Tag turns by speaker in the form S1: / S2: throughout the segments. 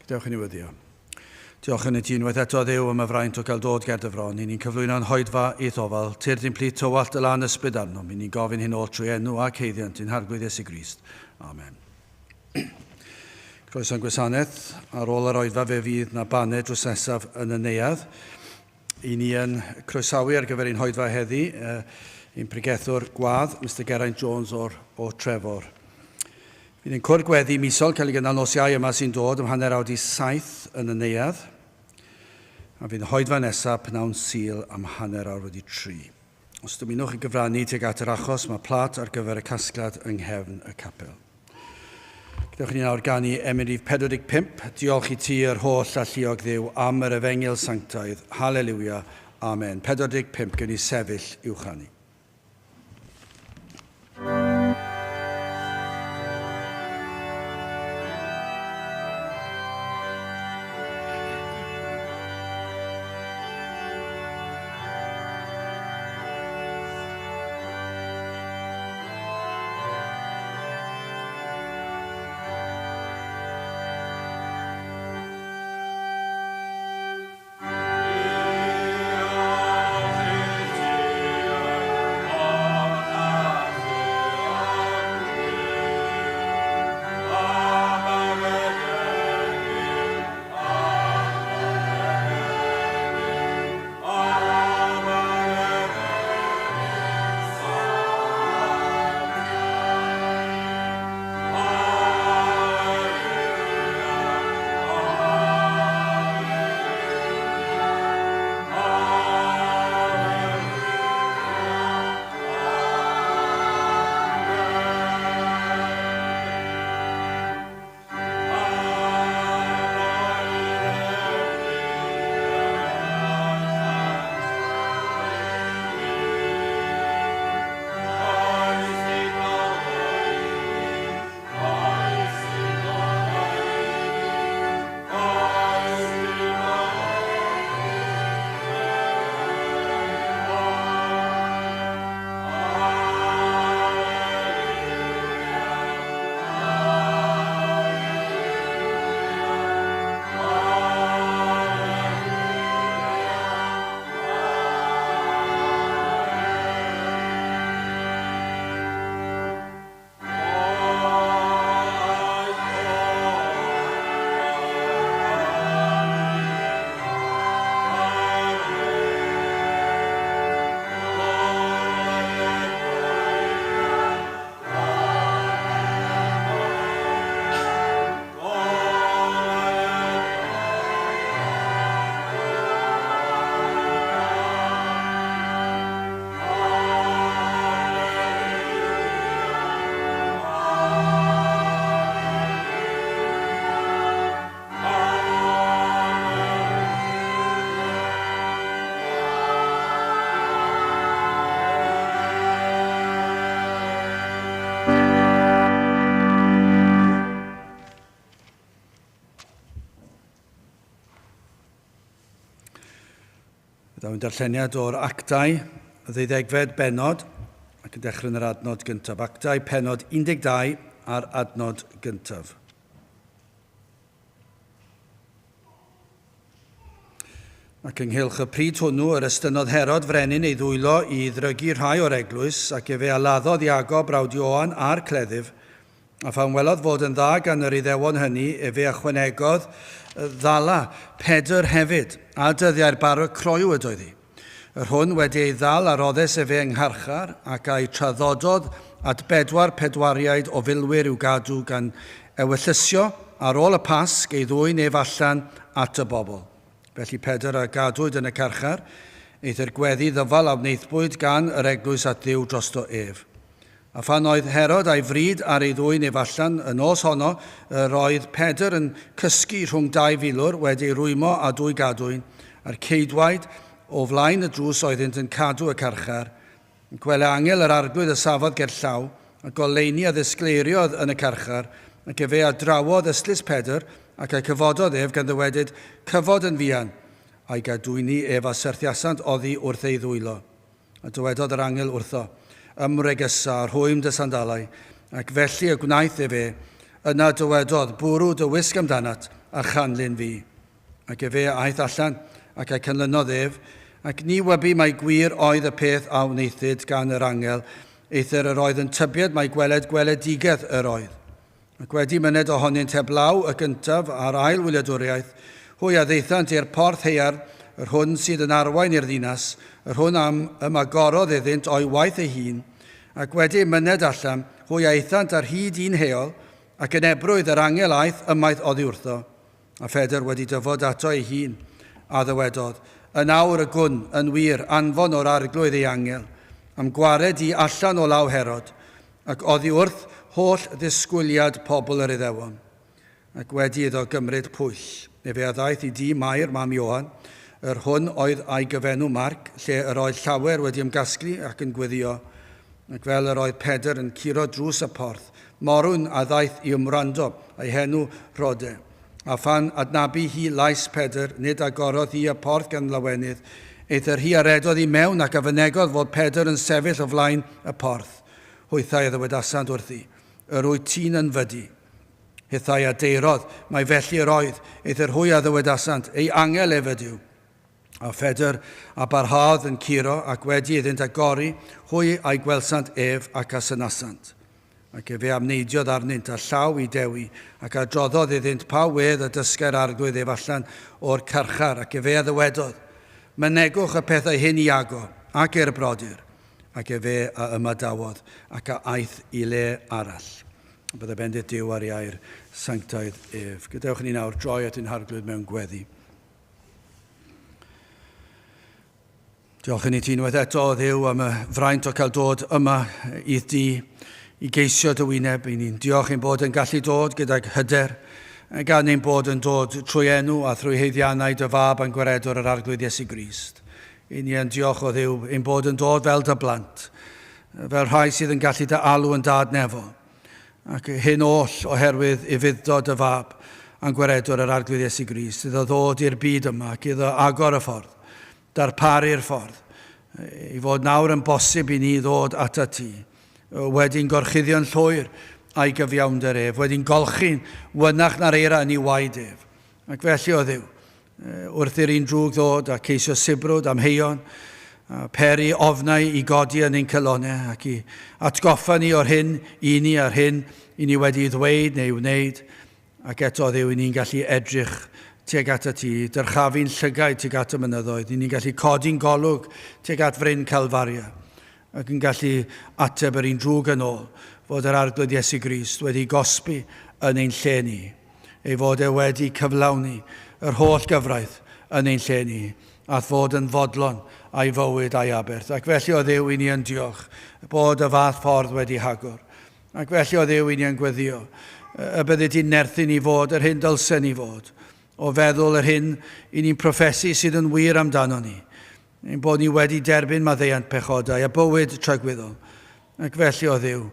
S1: Gadewch i ni weddio. Diolch yn i ti unwaith eto, Dduw, am y fraint o gael dod ger dy fron. I ni'n cyflwyno'n hoedfa i'th ofal. Tyrd i'n plith tywallt y lan ysbryd arnom. I ni'n gofyn hyn oll trwy enw ac haeddiant ein Harglwydd Iesu Grist. Amen. Croeso'n gwasanaeth. Ar ôl yr oedfa fe fydd na baned drws nesaf yn y neuadd. I ni yn croesawu ar gyfer ein hoedfa heddi, ein pregethwr gwadd, Mister Geraint Jones o'r, o Trefor. Fydd ein cwrdd gweddi misol cael ei gynnal nos Iau yma sy'n dod am 7:30 yn y neuadd. A fydd y hoedfa nesaf pnawn Sul am 3:30. Os dymunwch chi gyfrannu tuag at yr achos, mae plât ar gyfer y casgliad yng nghefn y capel. Gadewch i ni nawr ganu emyn rhif 45, Diolch i ti yr holl alluog Dduw am yr efengyl sanctaidd. Haleliwia. Amen. 45, gewn ni sefyll i'w chanu. Daw'n darlleniad o'r Actau, y ddeuddegfed bennod, ac yn dechrau yn yr adnod gyntaf. Actau, pennod 12 a'r adnod gyntaf. Ac ynghylch y pryd hwnnw, yr estynnodd Herod frenin ei ddwylo i ddrygu rhai o'r eglwys, ac efe a laddodd Iago brawd Ioan a'r cleddyf, A phan welodd fod yn dda gan yr Iddewon hynny, efe a chwanegodd ddala Pedr hefyd, a dyddiau'r bara croyw ydoedd hi. Yr hwn wedi ei ddal a roddes efe yng ngharchar, ac a'i traddododd at bedwar pedwariaid o filwyr i'w gadw gan ewyllysio ar ôl y Pasg ei ddwyn ef allan at y bobl. Felly Pedr a gadwyd yn y carchar, eithr gweddi ddyfal a wnaethpwyd gan yr eglwys at Dduw drosto ef. A phan oedd Herod a'i fryd ar ei ddwyn ef allan y nos honno, yr oedd Pedr yn cysgu rhwng dau filwr wedi ei rwymo â dwy gadwyn, a'r ceidwaid o flaen y drws oeddynt yn cadw y carchar. Gwele angel yr Arglwydd a safodd ger llaw, a goleuni a ddisgleiriodd yn y carchar, ac efe a drawodd ystlys Pedr, ac a'i cyfododd ef, gan ddywedyd, Cyfod yn fuan! A'i gadwyni ef a syrthiasant oddi wrth ei ddwylo. A dywedodd yr angel wrtho, Ymwregysa, rhwym dy sandalau. Ac felly y gwnaeth efe. Yna dywedodd, Bwrw dy wisg amdanat, a chanlyn fi. Ac efe a aeth allan, ac a'i canlynodd ef, ac ni wybu mai gwir oedd y peth a wnaethid gan yr angel, eithr yr oedd yn tybied mai gweled gweledigaeth yr oedd. Ac wedi myned ohonynt heblaw y gyntaf a'r ail wyliadwriaeth, hwy a ddaethant i'r porth haearn, yr hwn sydd yn arwain i'r ddinas, yr hwn am ymagorodd iddynt o'i waith ei hun, ac wedi myned allan, hwy a aethant ar hyd un heol, ac yn ebrwydd yr angel aeth ymaith oddi wrtho. A Phedr wedi dyfod ato ei hun, a ddywedodd, Yn awr y gwn, yn wir, anfon o'r Arglwydd ei angel, a'm gwared i allan o law Herod, ac oddi wrth holl ddisgwyliad pobl yr Iddewon. Ac wedi iddo gymryd pwyll, efe a ddaeth i dŷ Mair, mam Ioan, yr hwn oedd a'i gyfenw Marc, lle yr oedd llawer wedi ymgasglu ac yn gweddïo. Ac fel yr oedd Pedr yn curo drws y porth, morwyn a ddaeth i ymwrando, a'i henw Rhode. A phan adnabu hi lais Pedr, nid agorodd hi y porth gan lawenydd, eithr hi a redodd i mewn ac a fynegodd fod Pedr yn sefyll o flaen y porth. Hwythau a ddywedasant wrthi, Yr wyt ti'n ynfydu. Hithau a deirodd, mai felly yr oedd, eithr hwy a ddywedasant, Ei angel ef ydyw. A Phedr a barhaodd yn curo, ac wedi iddynt agori, hwy a'i gwelsant ef ac a synasant. Ac efe a amneidiodd arnynt, a llaw i dewi, ac a adroddodd iddynt pa wedd y dysgai'r Arglwydd ef allan o'r carchar, ac efe a ddywedodd, Mynegwch y pethau hyn i Iago, ac i'r brodyr. Ac efe a ymadawodd, ac a aeth i le arall. Bydde bendith Duw ar ei air sanctaidd ef. Gadewch i ni nawr droi at ein Harglwydd mewn gweddi. Diolch i ni ti unwaith eto, o Dduw, am y fraint o cael dod yma i'th di i geisio dy wyneb. I ni'n diolch ein bod yn gallu dod gydag hyder, gan ein bod yn dod trwy enw a thrwy haeddiannau dy fab a'n gwaredwr yr Arglwydd Iesu Grist. I ni yn diolch o Dduw ein bod yn dod fel dy blant, fel rhai sydd yn gallu dy alw yn dad nefol. Ac hyn oll oherwydd ufudd-dod y Fab a'n Gwaredwr yr Arglwydd Iesu Grist, iddo ddod i'r byd yma ac iddo agor y ffordd, darparu'r ffordd, i fod nawr yn bosib i ni ddod atat ti, wedi'n gorchuddio'n llwyr a'i gyfiawnder ef, wedi'n golchi'n wynach na'r eira yn ei waed ef. Ac felly, o Dduw, Wrth i'r un drwg ddod a ceisio sibrwd amheuon, a peri ofnau i godi yn ein calonnau ac i atgoffa ni o'r hyn i ni a'r hyn i ni wedi'i ddweud neu wneud, ac eto Dduw, i ni'n gallu edrych tuag atat ti, dyrchafu'n llygaid tuag at y mynyddoedd, i ni'n gallu codi'n golwg tuag at fryn Calfaria, ac yn gallu ateb yr un drwg yn ôl, fod yr Arglwydd Iesu Grist wedi gosbi yn ein lle ni. ei fod e wedi cyflawni yr holl gyfraith yn ein lle ni, a'th fod yn fodlon a'i fywyd a'i aberth. Ac felly, o Dduw, i ni yn diolch bod y fath ffordd wedi hagor. Ac felly, o Dduw, i ni yn gweddio y byddi di'n nerthu ni fod yr hyn dylsen ni fod, o feddwl yr hyn i ni'n proffesu sydd yn wir amdano ni, ein bod ni wedi derbyn maddeuant pechodau a bywyd tragwyddol. Ac felly, o Dduw,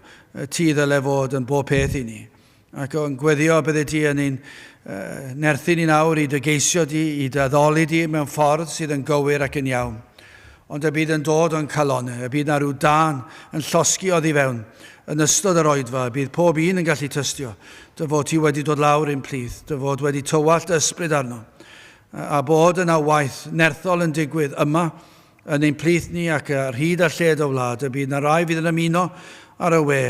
S1: ti ddyle fod yn bob peth i ni. Ac o'n gweddio bydde ti yn ein nerthu ni nawr i dy geisio di, i dy addoli di mewn ffordd sydd yn gywir ac yn iawn. Ond y bydd yn dod o'n calonnau, y bydd na rhyw dân yn llosgi oddi fewn yn ystod yr oedfa, y bydd pob un yn gallu tystio dy fod ti wedi dod lawr i'n plith, dy fod wedi tywallt dy ysbryd arno, a bod yna waith nerthol yn digwydd yma yn ein plith ni ac ar hyd a lled y wlad, y bydd 'na rai fydd yn ymuno ar y we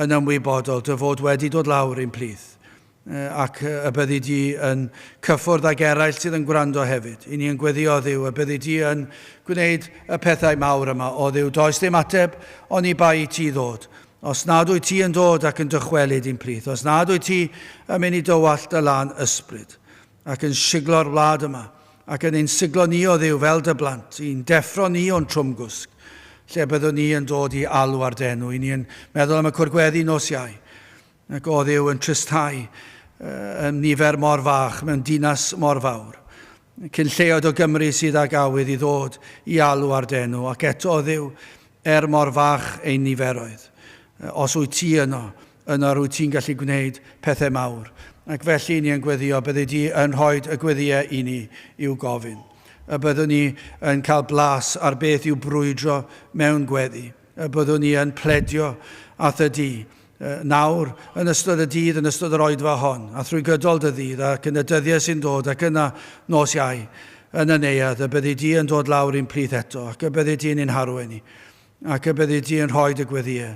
S1: yn ymwybodol dy fod wedi dod lawr i'n plith, ac y byddi di yn cyffwrdd ag eraill sydd yn gwrando hefyd. I ni yn gweddio, Dduw, y byddi di yn gwneud y pethau mawr yma. O Dduw, does dim ateb oni bai i ti ddod. Os nad wyt ti yn dod ac yn dychwelyd i'n plith, os nad wyt ti yn mynd i dywallt dy lân ysbryd, ac yn siglo'r wlad yma, ac yn ein siglo ni o Dduw fel dy blant, i'n deffro ni o'n trwmgwsg, lle byddwn ni yn dod i alw ar dy enw. I ni yn meddwl am y cwrgweddi nos Iau, ac o Dduw yn tristhau yn nifer mor fach mewn dinas mor fawr. Cyn lleied o Gymru sydd ag awydd i ddod i alw ar dy enw, ac eto o Dduw, er mor fach ein niferoedd. Os wyt ti yno, yno rwyt ti'n gallu gwneud pethau mawr. Ac felly ni yn gweddio, byddi di yn rhoi y gweddïau i ni i'w gofyn. Y byddwn ni yn cael blas ar beth yw brwydro mewn gweddi. Y byddwn ni yn pledio â thy di. Nawr, yn ystod y dydd, yn ystod yr oedfa hon, a thrwy gydol dy ddydd, ac yn y dyddiau sy'n dod, ac yna nos Iau, yn y neuadd, y byddi di yn dod lawr i'n plith eto, ac y byddi di'n ein harwain ni, ac y byddi di yn rhoi dy gweddïau,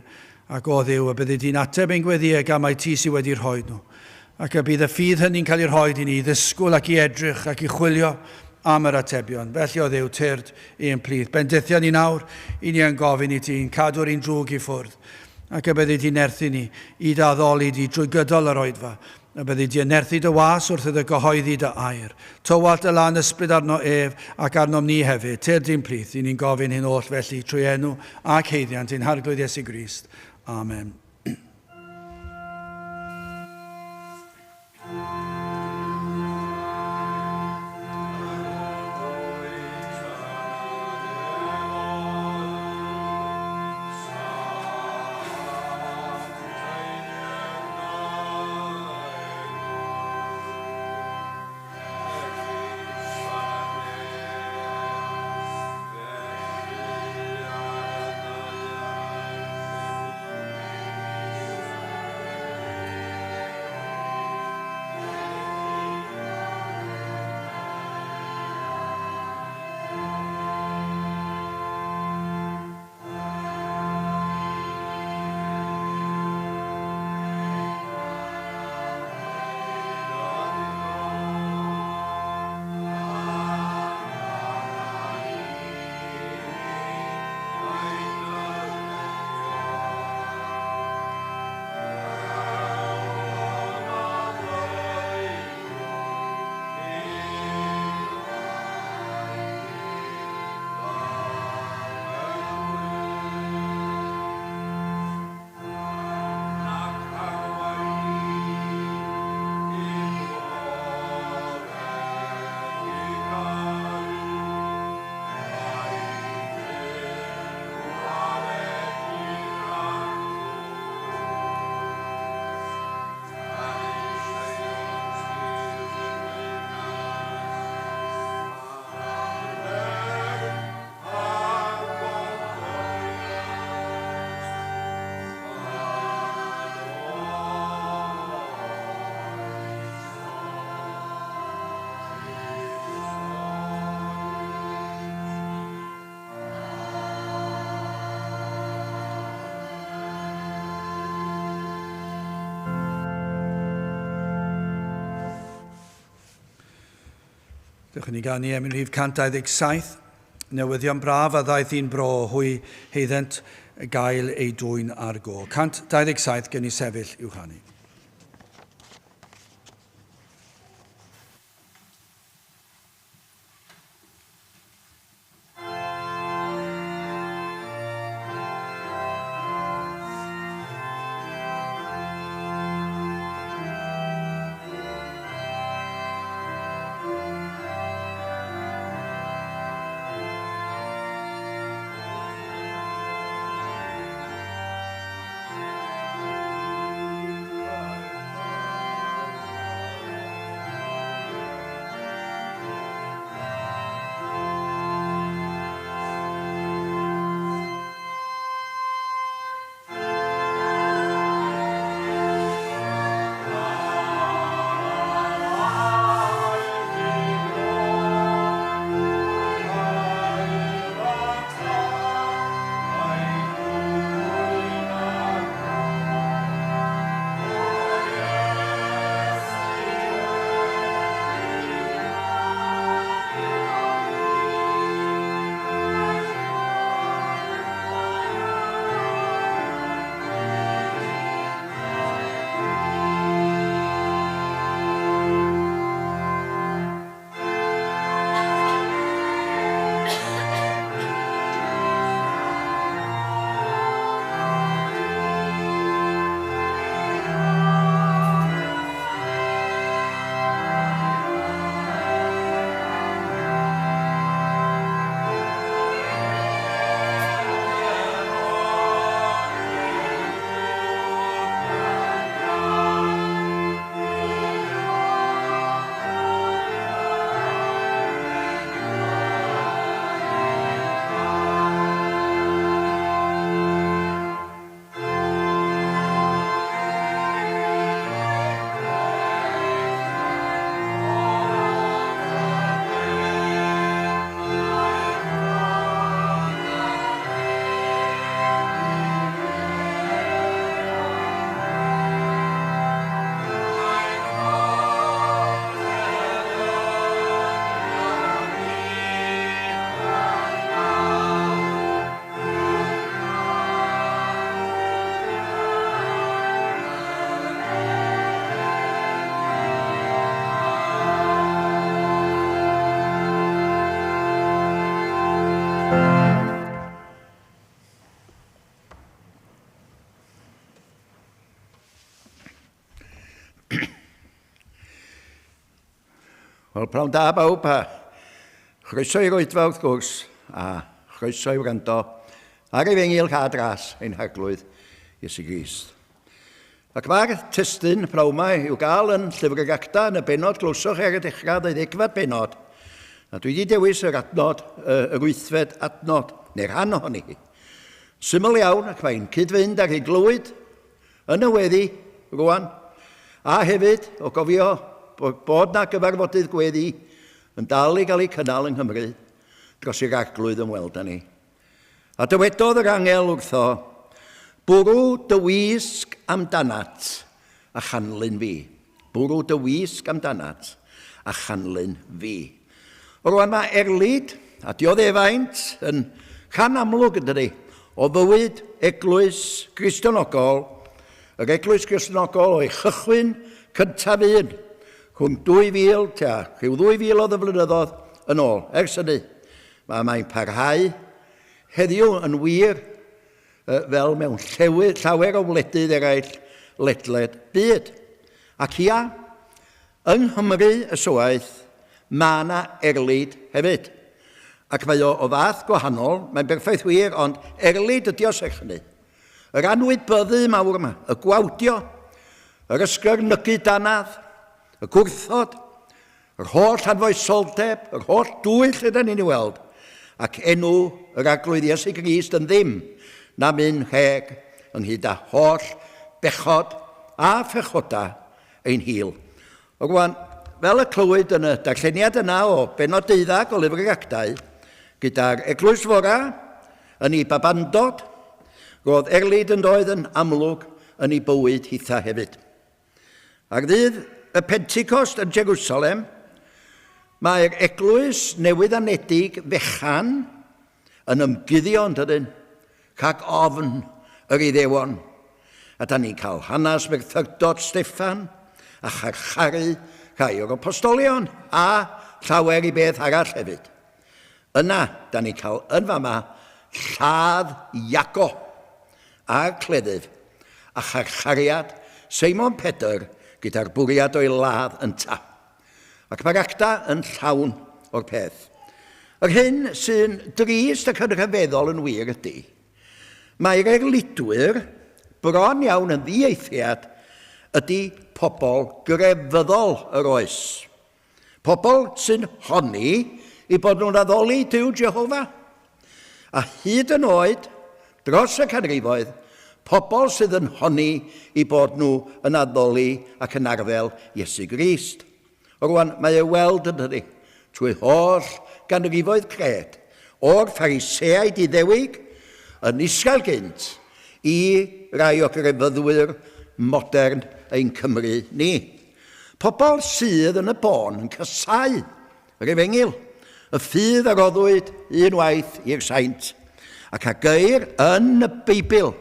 S1: ac o Dduw, y byddi di'n ateb ein gweddïau gan mai ti sydd wedi rhoi nhw. Ac y bydd y ffydd hynny'n cael ei rhoi i ni i ddisgwyl ac i edrych ac i chwilio am yr atebion. Felly o Dduw, tyrd i'n plith. Bendithia ni nawr, i ni yn gofyn i ti'n cadw'r un drwg i ffwrdd. Ac y byddi di'n nerthu ni i dy addoli di drwy gydol yr oedfa. Y byddi di yn nerthu dy was wrth iddo gyhoeddi dy air. Tywallt y lân ysbryd arno ef ac arnom ni hefyd. Tyrd i'n plith, i ni'n gofyn hyn oll felly trwy enw ac haeddiant ein Harglwydd Iesu Grist. Amen. Dewch i ni ganu emyn rhif 127, newyddion braf a ddaeth i'n bro, hwy heiddent gael ei dwyn ar go. 127 gen i sefyll i'w chanu.
S2: Wel, prawn da bawb, a chroeso i'r oedfa wrth gwrs, a chroeso i wrando ar Efengyl Rhad Ras ein Harglwydd Iesu Grist. Ac mae'r testun prawn yma i'w gael yn Llyfr yr Acta yn y bennod glywsoch chi ar y dechrau, ddeuddegfed bennod. A dwi wedi dewis yr adnod, yr wythfed adnod, neu rhan ohoni hi. Syml iawn, ac mae'n cyd-fynd â'r hyn glywyd Yn y weddi, rwan, a hefyd o gofio bod 'na gyfarfodydd gweddi yn dal i gael eu cynnal yng Nghymru dros i'r Arglwydd ymweld â ni. A dywedodd yr angel wrtho, Bwrw dy wisg amdanat a chanlyn fi. Bwrw dy wisg amdanat a chanlyn fi. Rwan mae erlid a dioddefaint yn rhan amlwg, yn dydi, o fywyd eglwys Gristionogol, yr eglwys Gristionogol o'i chychwyn cyntaf un, rhwng 2000, tua rhyw 2000 o flynyddoedd yn ôl, ers hynny. Mae mae'n parhau heddiw yn wir fel mewn llewy, llawer o wledydd eraill ledled byd. Ac ia, Yng Nghymru ysywaeth, mae 'na erlid hefyd. Ac mae o o fath gwahanol, mae'n berffaith wir, ond erlid ydi o serch hynny. Yr anwybyddu mawr yma, y gwawdio, yr ysgyrnygu danadd, y gwrthod, yr holl anfoesoldeb, yr holl dwyll ydan ni'n ei weld, ac enw yr Arglwydd Iesu Grist yn ddim namyn rheg ynghyd â holl bechod a phechoda ein hil. Rwan, fel y clywyd yn y darlleniad yna o bennod deuddag o Lyfr yr Actau, gyda'r Eglwys Fora yn ei babandod, roedd erlid yn doedd yn amlwg yn ei bywyd hitha hefyd. Ar ddydd y Pentecost yn Jerusalem, mae'r eglwys newydd anedig fechan yn ymguddio yn dydyn, rhag ofn yr Iddewon. A da ni'n cael hanes merthyrdod Steffan a charcharu rhai o'r apostolion a llawer i beth arall hefyd. Yna, da ni'n cael yn fama lladd Iago a'r cleddyf a charchariad Seimon Pedr gyda'r bwriad o'i ladd ynta. Ac mae'r acta yn llawn o'r peth. Yr hyn sy'n drist ac yn rhyfeddol yn wir ydy, mae'r erlidwyr, bron iawn yn ddieithriad, ydy pobl grefyddol yr oes. Pobl sy'n honni i bod nhw'n addoli Duw Jehofa. A hyd yn oed, dros y canrifoedd, pobl sydd yn honni i bod nhw yn addoli ac yn arddel Iesu Grist. Rwan, mae ei weld yn dydi, trwy holl ganrifoedd cred, o'r Phariseaid Iddewig yn Israel gynt, i rai o grefyddwyr modern ein Cymru ni. Pobl sydd yn y bôn yn casáu Yr Efengyl, y ffydd a roddwyd un waith i'r saint, ac a geir yn y Beibl,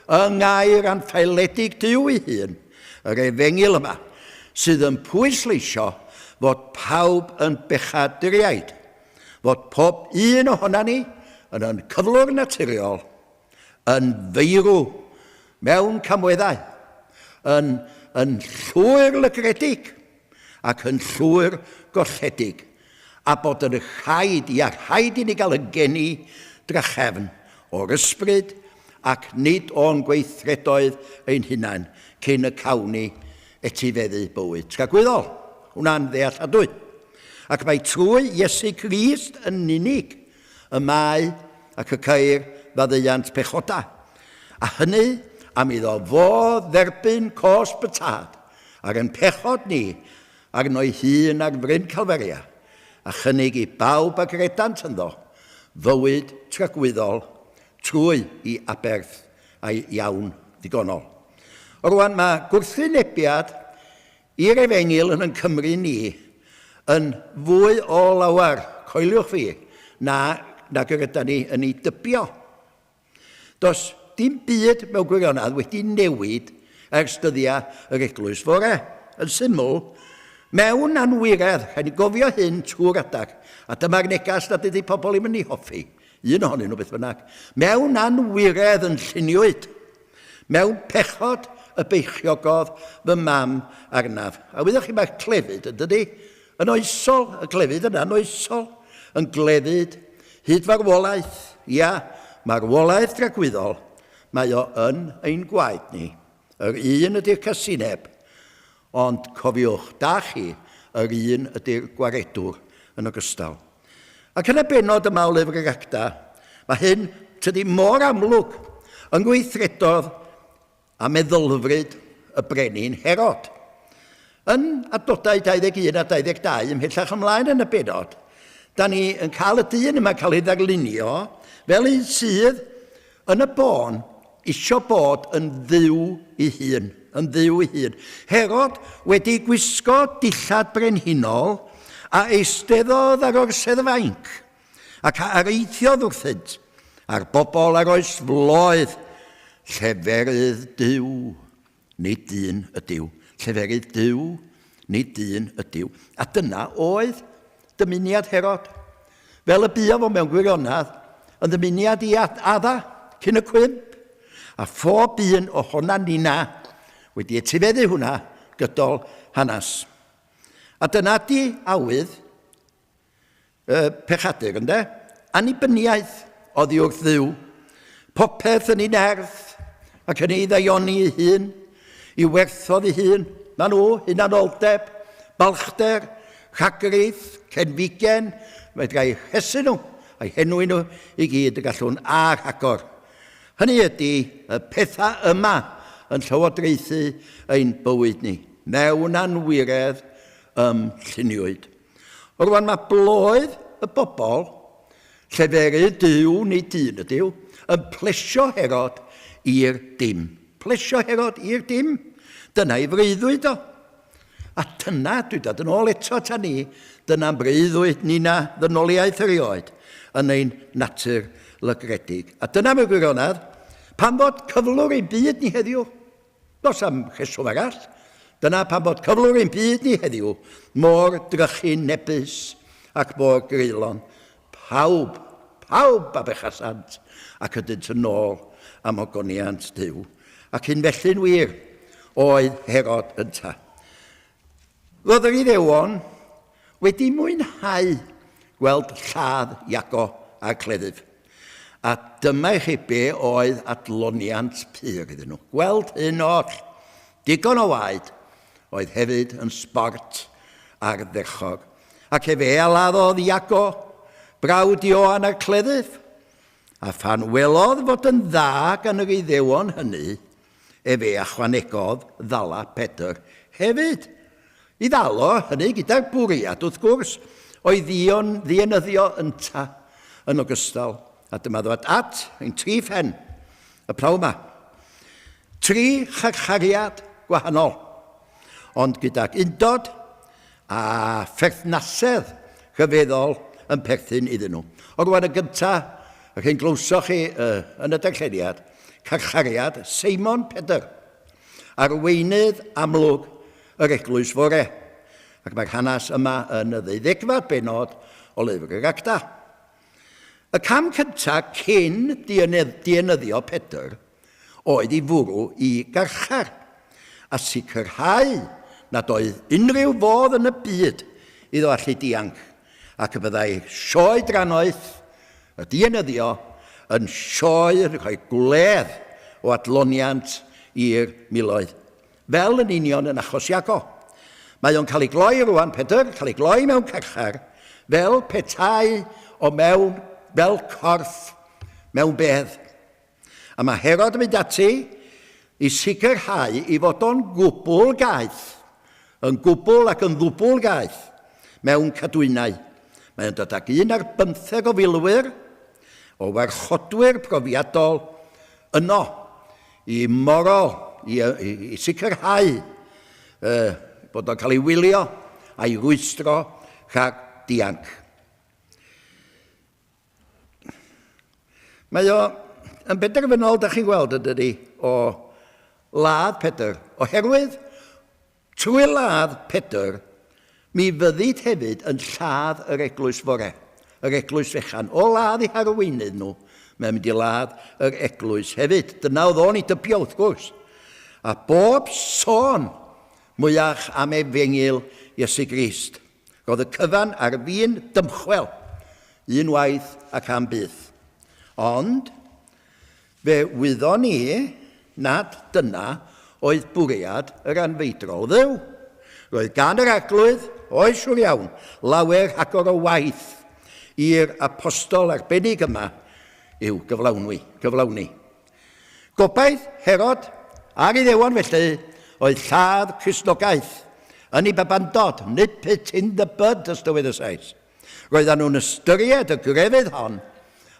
S2: yng ngair anffaeledig Duw ei hun, yr Efengyl yma, sydd yn pwysleisio fod pawb yn bechaduriaid, fod pob un ohona ni yn yn cyflwr naturiol, yn feirw mewn camweddau, yn, yn llwyr lygredig, ac yn llwyr golledig, a bod yn rhaid, ia, rhaid i ni gael y geni drachefn o'r ysbryd ac nid o'n gweithredoedd ein hunain cyn y cawn ni etifeddu bywyd tragwyddol. Hwnna'n ddealladwy. Ac mae trwy Iesu Grist yn unig y mae ac y ceir faddeuant pechodau. A hynny am iddo fo dderbyn cosb y Tad Ar ein pechod ni, arno'i hun ar fryn Calfaria, a chynnig i bawb a gredant ynddo fywyd tragwyddol trwy i aberth a'i iawn ddigonol. Rwan, mae gwrthwynebiad i'r efengyl yn yn Cymru ni yn fwy o lawer, coeliwch fi, na nag yr yda ni yn ei dybio. Does dim byd mewn gwirionedd wedi newid ers dyddiau yr eglwys fore. Yn syml, mewn anwiredd, rhaid ni gofio hyn trwy'r adag, a dyma'r neges nad ydy pobl ddim yn ei hoffi, un ohonyn nhw beth bynnag. Mewn anwiredd yn lluniwyd, mewn pechod y beichiogodd fy mam arnaf. A wyddoch chi, mae'r clefyd, yn dydy, Yn oesol, y glefyd yna yn oesol, yn glefyd hyd farwolaeth. Ia, marwolaeth dragwyddol, mae o yn ein gwaed ni. Yr un ydy'r casineb, ond cofiwch, da chi, yr un ydy'r gwaredwr yn ogystal. Ac yn y bennod yma o Lyfr yr Acta, mae hyn, tydi, mor amlwg, yng ngweithredodd a meddylfryd y brenin Herod. Yn adnodau 21 a 22 ymhellach ymlaen yn y bennod, da ni yn cael y dyn yma cael ei ddarlunio fel un sydd yn y bôn isio bod yn dduw ei hun, yn dduw ei hun. Herod wedi gwisgo dillad brenhinol a eisteddodd ar orsedd y fainc, ac a areithiodd wrthynt, a'r bobl a roes floedd, Lleferydd Duw, nid dyn ydyw. Lleferydd Duw, nid dyn ydyw. A dyna oedd dymuniad Herod. Fel y buodd o mewn gwirionedd, yn ddymuniad i Adda cyn y cwymp. A phob un ohona nina wedi etifeddu hwnna gydol hanes. A dyna di awydd Y pechadur, ynde? Annibyniaeth oddi wrth Dduw. Popeth yn ei nerth ac yn ei ddaioni ei hun, i werthodd ei hun. Na nhw, hunanoldeb, balchder, rhagrith, cenfigen, fedra i rhesu nhw, a'i henwi nhw i gyd y gallwn a rhagor. Hynny ydy, y pethau yma yn llywodraethu ein bywyd ni, mewn anwiredd ym lluniwyd. Rwan mae bloedd y bobl, lleferydd Duw nid dyn ydyw, yn plesio Herod i'r dim. Plesio Herod i'r dim. Dyna ei freuddwyd o. A dyna, dwi'n dod yn ôl eto ata ni, dyna'n breuddwyd nina ddynoliaeth erioed yn ein natur lygredig. A dyna mewn gwirionedd, pam fod cyflwr ein byd ni heddiw. Does am rheswm arall. Dyna pam bod cyflwr ein byd ni heddiw mor drychinebus ac mor greulon. Pawb, pawb a bechasant ac ydynt yn ôl am ogoniant Duw. Ac un felly'n wir oedd Herod ynta. Roedd yr Iddewon wedi mwynhau gweld lladd Iago a'r cleddyf. A dyma i chi be oedd adloniant pur iddyn nhw. Gweld hyn oll, digon o waed, oedd hefyd yn sbort ardderchog. Ac efe a laddodd Iago, brawd Ioan a'r cleddyf. A phan welodd fod yn dda gan yr Iddewon hynny, Efe a chwanegodd ddala Pedr hefyd. I ddal o, hynny gyda'r bwriad, wrth gwrs, o'i ddion, ddienyddio ynta yn ogystal. A dyma ddod at ein tri phen y pnawn yma. Tri charchariad gwahanol, ond gydag undod a pherthnasedd rhyfeddol yn perthyn iddyn nhw. O rwan y gyntaf, yr hyn glywsoch chi yn y darlleniad, carchariad Seimon Pedr, arweinydd amlwg yr eglwys fore. Ac mae'r hanes yma yn y ddeuddegfed bennod o Lyfr yr Acta. Y cam cyntaf cyn dienyddio Pedr oedd i fwrw i garchar a sicrhau nad oedd unrhyw fodd yn y byd iddo allu dianc ac y byddai sioe drannoeth y dienyddio yn sioe yn rhoi gwledd o adloniant i'r miloedd. Fel yn union yn achos Iago. Mae o'n cael ei gloi rwan, Pedr, cael ei gloi mewn carchar, fel petai o mewn, fel corff mewn bedd. A mae Herod yn mynd ati i sicrhau i fod o'n gwbl gaeth, yn gwbl ac yn ddwbl gaeth, mewn cadwynau. Mae o'n dod ag un ar bymtheg o filwyr, o warchodwyr profiadol, yno i morol, i, i, i sicrhau uh, bod o'n cael ei wylio a'i rwystro rhag dianc. Mae o yn benderfynol, da chi'n gweld, yn dydi, o ladd Pedr. Oherwydd, trwy ladd Pedr, mi fyddid hefyd yn lladd yr eglwys fore, yr eglwys fechan. O ladd i harweinydd nhw, mae'n mynd i ladd yr eglwys hefyd. Dyna oedd o'n ei dybio, wrth gwrs. A bob sôn mwyach am efengyl Iesu Grist. Roedd y cyfan ar fin dymchwel, unwaith ac am byth. Ond, fe wyddon ni nad dyna oedd bwriad yr anfeidrol Dduw. Roedd gan yr Arglwydd, oes siŵr iawn, lawer rhagor o waith i'r apostol arbennig yma i'w gyflawnwi, gyflawni. Gobaith Herod a'r Iddewon felly oedd lladd Cristnogaeth yn ei babandod, nip it in the bud, os dywed y Sais. Roedden nhw'n ystyried y grefydd hon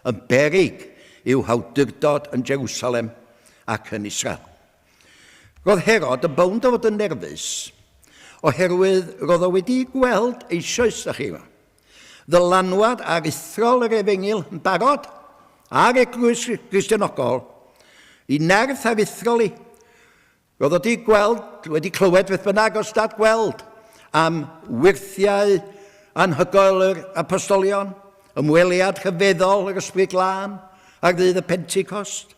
S2: yn beryg i'w hawdurdod yn Jerusalem ac yn Israel. Roedd Herod yn bownd o fod yn nerfus oherwydd roedd o wedi gweld eisoes, da chi, ddylanwad aruthrol yr efengyl yn barod a'r eglwys Gristionogol i nerth aruthrol i. Roedd o wedi gweld, wedi clywed beth bynnag os dad gweld, am wyrthiau anhygoel yr apostolion, ymweliad rhyfeddol yr Ysbryd Glân ar ddydd y Pentecost,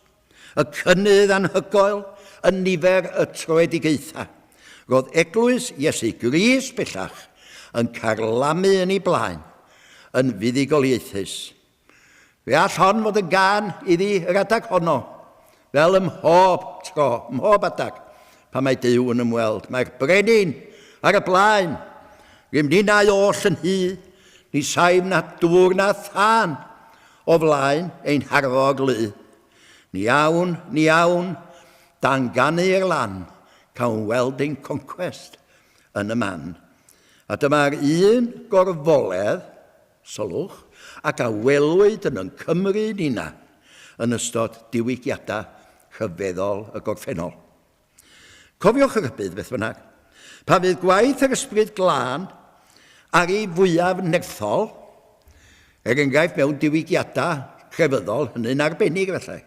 S2: y cynnydd anhygoel yn nifer y troedigaethau. Roedd eglwys Iesu Grist bellach yn carlamu yn ei blaen yn fuddugoliaethus. Fe all hon fod yn gân iddi yr adeg honno, fel ym mhob tro, ym mhob adeg, pan mae Duw yn ymweld. Mae'r brenin ar y blaen, rym ninnau oll yn hy, ni saif na dŵr na thân o flaen ein harfog lu. Ni awn, ni awn, dan ganu i'r lan, cawn weld ein concwest yn y man. A dyma'r un gorfoledd, Sylwch, ac a welwyd yn yn Cymru ninna yn ystod diwygiadau rhyfeddol y gorffennol. Cofiwch y rhybudd, beth bynnag. Pan fydd gwaith yr Ysbryd Glân ar ei fwyaf nerthol, er enghraifft mewn diwygiadau crefyddol, hynny'n arbennig efallai,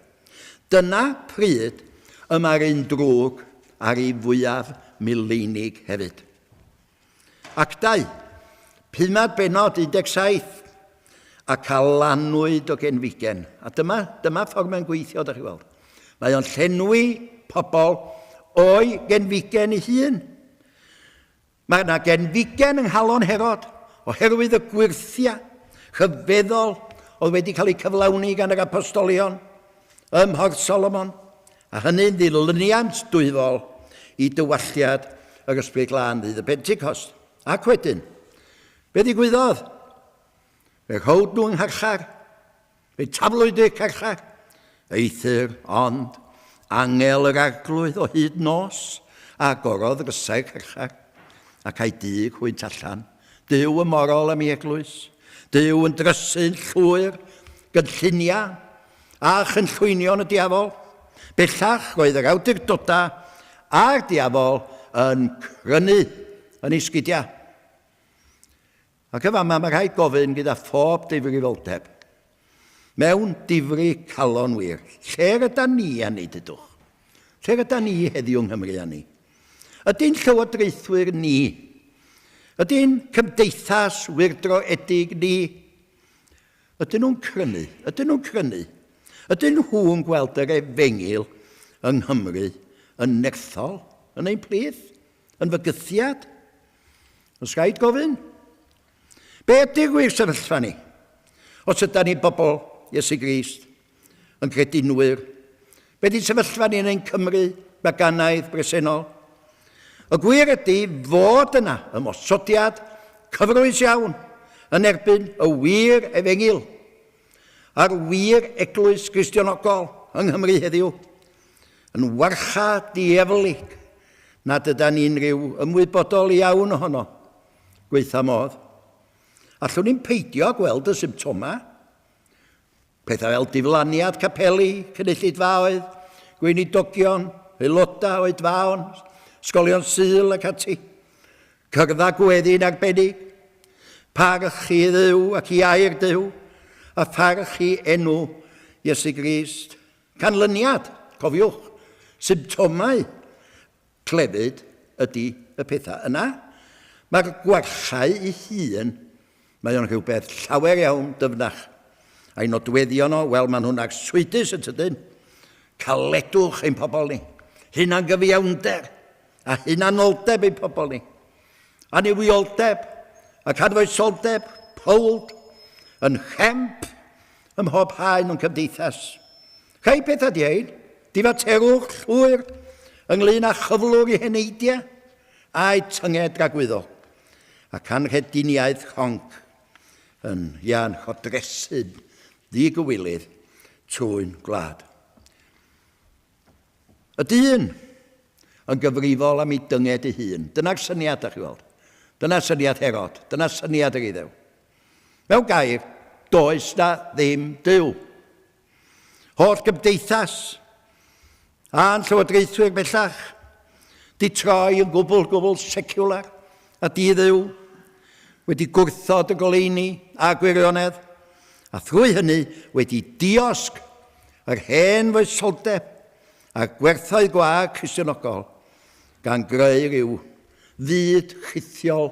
S2: dyna pryd y mae'r un drwg ar ei fwyaf mileinig hefyd. Actau, pumed bennod 17, ac a lanwyd o genfigen. A dyma, dyma ffordd mae'n gweithio, da chi weld. Mae o'n llenwi pobl o'i genfigen ei hun. Mae yna genfigen yng nghalon Herod oherwydd y gwyrthiau rhyfeddol oedd wedi cael eu cyflawni gan yr apostolion ym Mhorth Solomon, a hynny'n ddilyniant dwyfol i dywalltiad yr Ysbryd Glân ddydd y Pentecost. Ac wedyn, be ddigwyddodd? Fe rhowd nhw yng ngharchar, fe taflwyd i'r carchar, eithr ond angel yr arglwydd o hyd nos a agorodd rysau'r carchar, ac a'i dug hwynt allan. Duw y morol am ei eglwys, Duw yn drysu'n llwyr gynlluniau a chynllwynion y diafol. Bellach roedd yr awdurdodau a'r diafol yn crynu yn ei sgidiau. Ac yn fama mae rhaid gofyn gyda phob difrifoldeb, mewn difri calon wir, lle rydan ni â ni, dydwch? Lle rydan ni heddiw yng Nghymru â ni? Ydy'n llywodraethwyr ni? Ydy'n cymdeithas wyrdroedig ni? Ydyn nhw'n crynu? Ydyn nhw'n crynu? Ydyn nhw'n gweld yr efengyl yng Nghymru yn nerthol yn ein plith? Yn fygythiad? Oes rhaid gofyn? Be ydy'r gwir sefyllfa ni? Os ydy ni bobl Iesu Grist yn gredinwyr, be di'n sefyllfa ni yn ein Cymru baganaidd bresennol? Y gwir ydy fod yna ymosodiad cyfrwys iawn yn erbyn y wir efengyl a'r wir eglwys Gristionogol yng Nghymru heddiw, yn warcha dieflig nad ydan ni'n rhyw ymwybodol iawn ohono, gweitha modd. Allwn ni'n peidio gweld y symptomau? Pethau fel diflaniad capeli, cynulleidfaoedd, gweinidogion, aelodau oedfaon, ysgolion Sul ac ati. Cyrdd â gweddi'n arbennig, parch i Dduw ac i air Duw, a pharch i enw Iesu Grist. Canlyniad, cofiwch, symptomau Clefyd ydy y pethau yna. Mae'r gwarchau ei hun, mae o'n rhywbeth llawer iawn dyfnach. A'i nodweddion o, wel, maen nhw'n arswydus yn tydyn. Caledwch ein pobl ni. Hunangyfiawnder a hunanoldeb ein pobl ni. Annuwioldeb. ac anfoesoldeb powld yn rhemp ym mhob haen o'n cymdeithas. Rhai pethau di ein, difaterwch llwyr ynglyn â chyflwr i heneidiau a'u tynged dragwyddol, ac anrhediniaeth rhonc yn ian rhodresu'n ddigywilydd trwy'n gwlad. Y dyn yn gyfrifol am ei dynged ei hun. Dyna'r syniad, da chi weld. Dyna syniad Herod. Dyna syniad yr Iddew. Mewn gair, does na ddim Duw. Holl gymdeithas a'n llywodraethwyr bellach di troi yn gwbl, gwbl secular a di-dduw, wedi gwrthod y goleuni a gwirionedd, a thrwy hynny wedi diosg yr hen foesoldeb a'r gwerthoedd gwag Cristionogol, gan greu rhyw fyd rhithiol,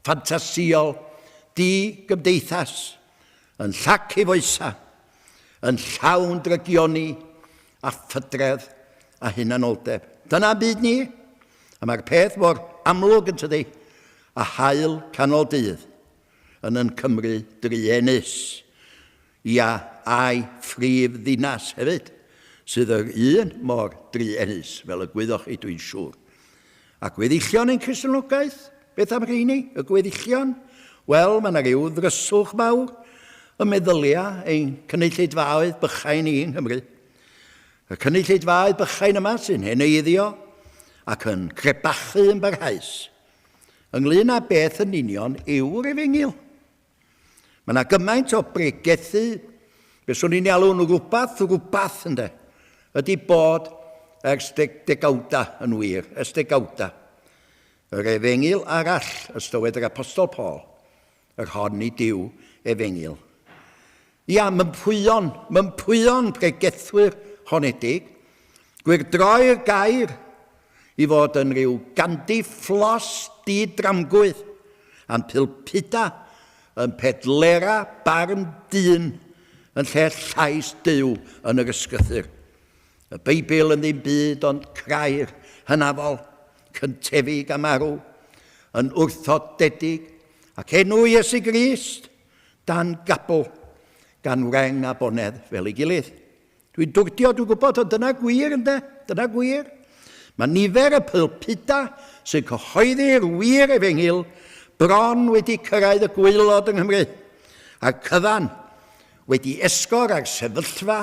S2: ffantasïol, di-gymdeithas, yn llac ei foesau, yn llawn drygioni a phydredd a hunanoldeb. Dyna byd ni, a mae'r peth mor amlwg yn tydi, a haul canol dydd yn yn Cymru druenus. Ia, a'i phrif ddinas hefyd, sydd yr un mor druenus, fel y gwyddoch chi dwi'n siŵr. A gweddillion ein Cristnogaeth? Beth am rheini, y gweddillion? Wel, mae yna ryw ddryswch mawr ym meddyliau ein cynulleidfaoedd bychain ni yng Nghymru. Y cynulleidfaoedd bychain yma sy'n heneiddio ac yn crebachu yn barhaus ynglyn â beth yn union yw'r efengyl. Mae yna gymaint o bregethu, be swn i'n ei alw'n rwbath, rwbath ynde, ydy bod ers deg, degawda yn wir, ers degawda. Yr efengyl arall, ys dywed yr Apostol Paul, yr hon i Duw efengyl. Ia, mympwyon, mympwyon pregethwyr honedig, gwyrdroi'r gair i fod yn rhyw gandi fflos di-dramgwydd, a'n pulpuda yn pedlera barn dyn yn lle llais Duw yn yr ysgrythur. Y Beibl yn ddim byd ond crair hynafol, cyntefig a marw, yn wrthodedig, ac enw Iesu Grist dan gabl gan wreng a bonedd fel ei gilydd. Dwi'n dwrdio, dwi'n gwybod, ond dyna gwir, ynde? Dyna gwir. Mae nifer y pulpuda sy'n cyhoeddi'r wir efengyl bron wedi cyrraedd y gwaelod yng Nghymru, a'r cyfan wedi esgor ar sefyllfa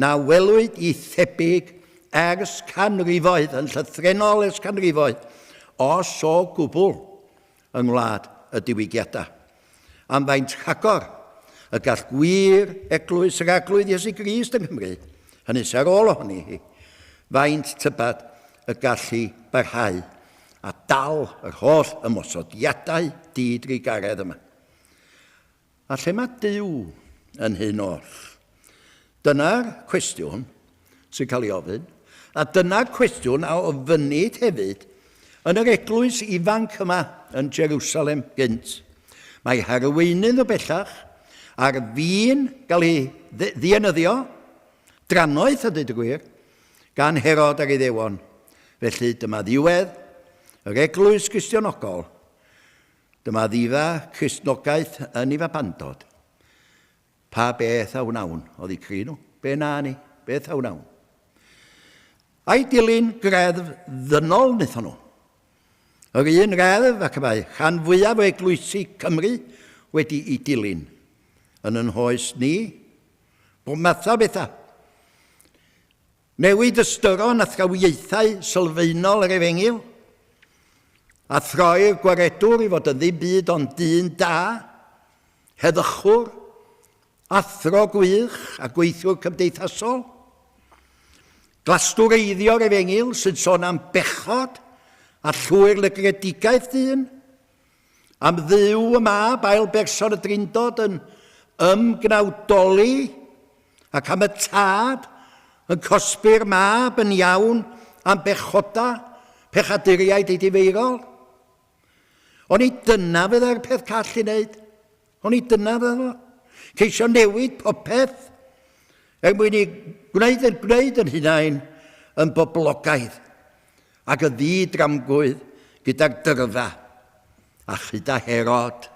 S2: na welwyd i thebyg ers canrifoedd, yn llythrennol ers canrifoedd, os o gwbl, yng ngwlad y diwygiadau. Am faint rhagor y gall gwir Eglwys yr Arglwydd Iesu Grist yng Nghymru, hynny sy ar ôl ohoni hi, faint tybed y gall hi barhau a dal yr holl ymosodiadau di-drugaredd yma. A lle mae Duw yn hyn oll? Dyna'r cwestiwn sy'n cael ei ofyn, a dyna'r cwestiwn a ofynnid hefyd yn yr eglwys ifanc yma yn Jerusalem gynt. Mae harweinydd nhw bellach ar fin gael ei ddienyddio, drannoeth a dweud y gwir, gan Herod a'r Iddewon. Felly dyma ddiwedd yr eglwys Gristionogol. Dyma ddifa Cristnogaeth yn ei fabandod. Pa beth a wnawn oddi cri nhw? Be na ni? Beth a wnawn? Ai dilyn greddf ddynol wnaethon nhw? Yr un reddf ac y mae rhan fwyaf o eglwysi Cymru wedi'i dilyn yn yn hoes ni. Bob math o bethau. Newid ystyron athrawiaethau sylfaenol yr Efengyl, a throi'r Gwaredwr i fod yn ddim byd ond dyn da, heddychwr, athro gwych a gweithiwr cymdeithasol. Glastwreiddio'r Efengyl sy'n sôn am bechod a llwyr lygredigaeth dyn, Am Dduw y Mab, ail berson y Drindod, yn ymgnawdoli, ac am y Tad yn cosbi'r Mab yn iawn am bechoda pechaduriaid edifeirol. Oni dyna fyddai'r peth call i wneud? Oni dyna fydda fo? Ceisio newid popeth er mwyn i gwneud yn gwneud yn hunain yn boblogaidd ac yn ddi-dramgwydd gyda'r dyrfa. a chyda Herod,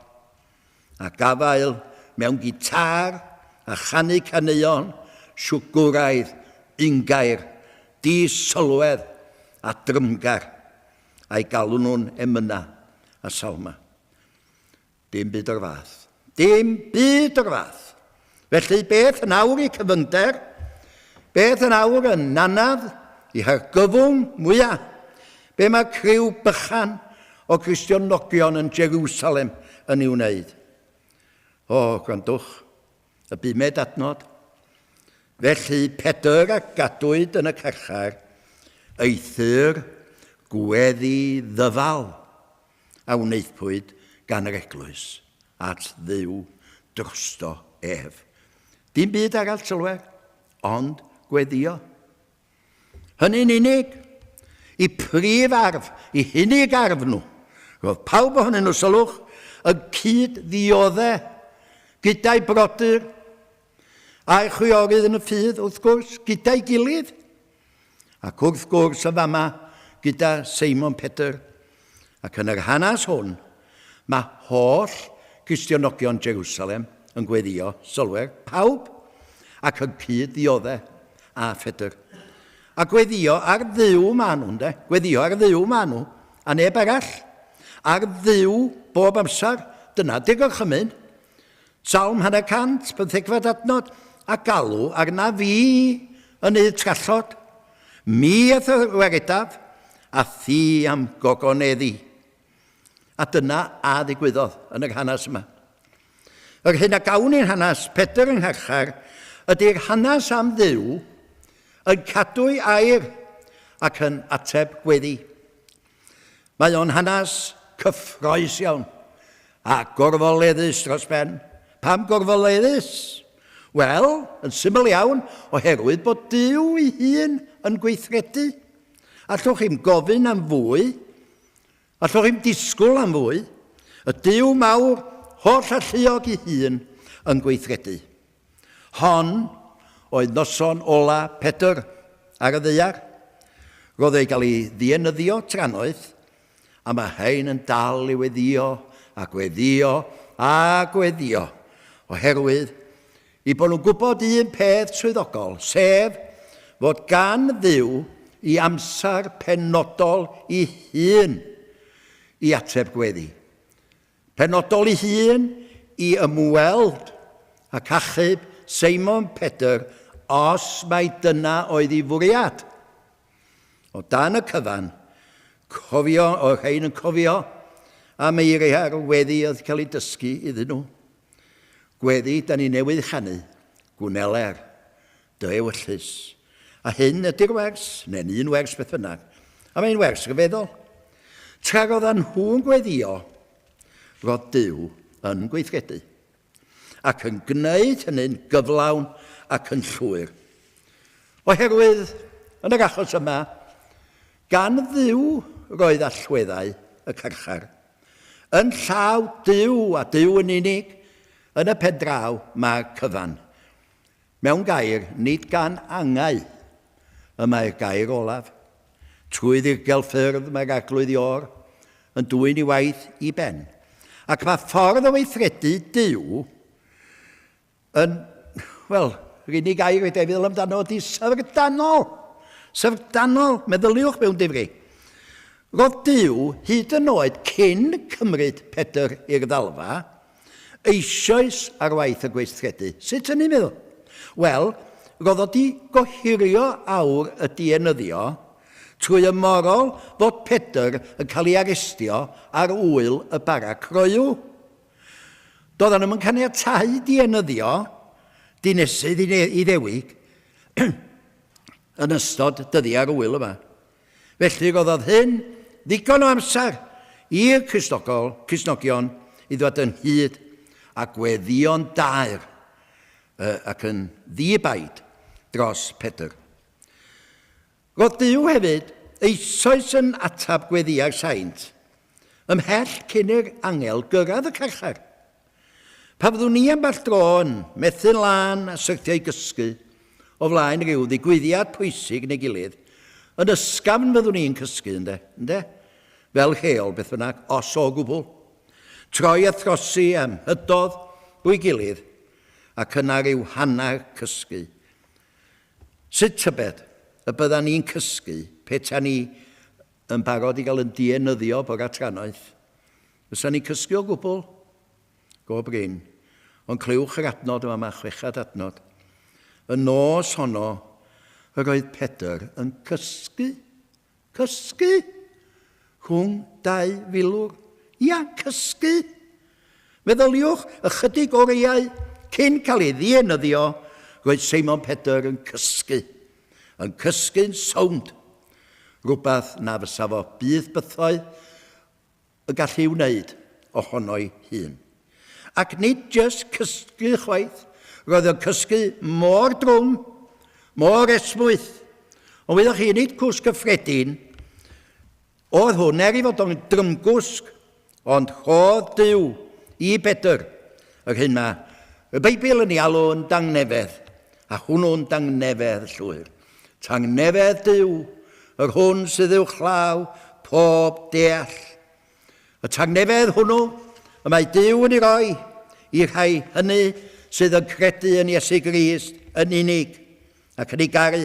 S2: a gafael mewn gitâr a chanu caneuon siwgwraidd, ungair, di-sylwedd a drymgar, a'i galw nhw'n emynau a salmau. Dim byd o'r fath. Dim byd o'r fath. Felly, beth yn awr i cyfyngder? Beth yn awr yn nanaf i hargyfwng mwyaf? Be mae criw bychan o Gristionogion yn Jerusalem yn ei wneud? O, gwrandwch, y bumed adnod. Felly Pedr a gadwyd yn y carchar, eithr gweddi ddyfal a wnaethpwyd gan yr eglwys at Dduw drosto ef. Dim byd arall, sylwer, ond gweddio. Hynny'n unig. I prif arf, i hunig arf nhw. Roedd pawb ohonyn nhw, sylwch, yn cyd-ddiodde gyda'i brodyr a'i chwiorydd yn y ffydd, wrth gwrs, gyda'i gilydd. Ac wrth gwrs yn fama gyda Seimon Pedr. Ac yn yr hanes hwn, mae holl Gristionogion Jerusalem yn gweddio, sylwer, pawb, ac yn cyd-ddiodde â Phedr. A gweddio ar Dduw maen nhw, ynde? Gweddio ar Dduw maen nhw, a neb arall. Ar Dduw bob amser. Dyna di'r gorchymyn. Salm 100, pymthegfed adnod, a galw arna fi yn eu trallod. Mi a'th waredaf, a thi am gogoneddi. A dyna a ddigwyddodd yn yr hanes yma. Yr hyn a gawn i'n hanes Pedr yng Ngharchar ydy'r hanes am Dduw yn cadw'i air ac yn ateb gweddi. Mae o'n hanes cyffroes iawn a gorfoleddus dros ben. Pam gorfoleddus? Wel, yn syml iawn, oherwydd bod Duw ei hun yn gweithredu. Allwch chi'm gofyn am fwy, allwch chi'm disgwyl am fwy. Y Duw mawr, holl alluog ei hun yn gweithredu. Hon oedd noson ola Pedr ar y ddaear. Roedd ei gael ei ddienyddio trannoeth, a mae hein yn dal i weddio a gweddio a gweddio, oherwydd i bod nhw'n gwybod un peth swyddogol, sef fod gan Dduw i amser penodol i hun i ateb gweddi. Penodol ei hun i ymweld ac achub Seimon Pedr os mai dyna oedd ei fwriad. O dan y cyfan, cofio, o'r rhain yn cofio am eiriau'r weddi oedd cael ei dysgu iddyn nhw. Gweddi da ni newydd chanu, gwneler, dy ewyllys. A hyn ydy'r wers, neu'n un wers beth bynnag. A mae'n wers ryfeddol. Tra roeddan nhw'n gweddio, roedd Duw yn gweithredu. Ac yn gwneud hynny'n gyflawn ac yn llwyr. Oherwydd, yn yr achos yma, gan Dduw roedd allweddau y carchar. Yn llaw Duw a Duw yn unig, yn y pen draw mae'r cyfan. Mewn gair, nid gan angau y mae'r gair olaf. Trwy ddirgel ffyrdd mae'r Arglwydd Ior yn dwyn ei waith i ben. Ac mae ffordd o weithredu Duw yn, wel, yr unig air fedra i feddwl amdano ydy syfrdanol. Syfrdanol, meddyliwch mewn difri. Roedd Duw, hyd yn oed cyn cymryd Pedr i'r ddalfa, eisoes ar waith y gweithredu. Sut hynny, meddwl? Wel, roedd o di gohirio awr y dienyddio trwy ymorol fod Pedr yn cael ei arestio ar ŵyl y bara croyw. Doedden nhw'm yn caniatáu dienyddio dinesydd Iddewig yn ystod dyddiau'r ŵyl yma. Felly rhoddodd hyn ddigon o amser i'r Cristnogol, Cristnogion i ddod ynghyd a gweddïo'n daer ac yn ddi-baid dros Pedr. Roedd Duw hefyd eisoes yn ateb gweddïau'r saint, ymhell cyn i'r angel gyrraedd y carchar. Pa fyddwn ni ambell dro yn methu'n lân a syrthio i gysgu o flaen rhyw ddigwyddiad pwysig neu gilydd, yn ysgafn fyddwn ni'n cysgu, ynde? Ynde? Fel rheol, beth bynnag, os o gwbl. Troi a throsi am hydodd bwy gilydd, ac yna rhyw hanner cysgu. Sut tybed y byddan ni'n cysgu peta ni yn barod i gael yn dienyddio bore trannoeth? Fysa ni'n cysgu o gwbl? Go brin. Ond clywch yr adnod yma, mae chwechad adnod. Y nos honno, yr oedd Pedr yn cysgu. Cysgu! Rhwng dau filwr. Ia, cysgu! Meddyliwch, ychydig oriau cyn cael ei ddienyddio, roedd Seimon Pedr yn cysgu. Yn cysgu'n sownd. Rhywbeth na fysa fo byth bythoedd y gall ei wneud ohono'i hun. Ac nid jyst cysgu chwaith, roedd o'n cysgu mor drwm, mor esmwyth. Ond wyddoch chi, nid cwsg gyffredin oedd hwn, er ei fod o'n drymgwsg, ond rhodd Duw i Bedr yr hyn mae y Beibl yn ei alw yn dangnefedd, a hwnnw'n dangnefedd llwyr. Tangnefedd Duw, yr hwn sydd uwchlaw pob deall. Y tangnefedd hwnnw y mae Duw yn ei roi i'r rhai hynny sydd yn credu yn Iesu Grist yn unig ac yn ei garu.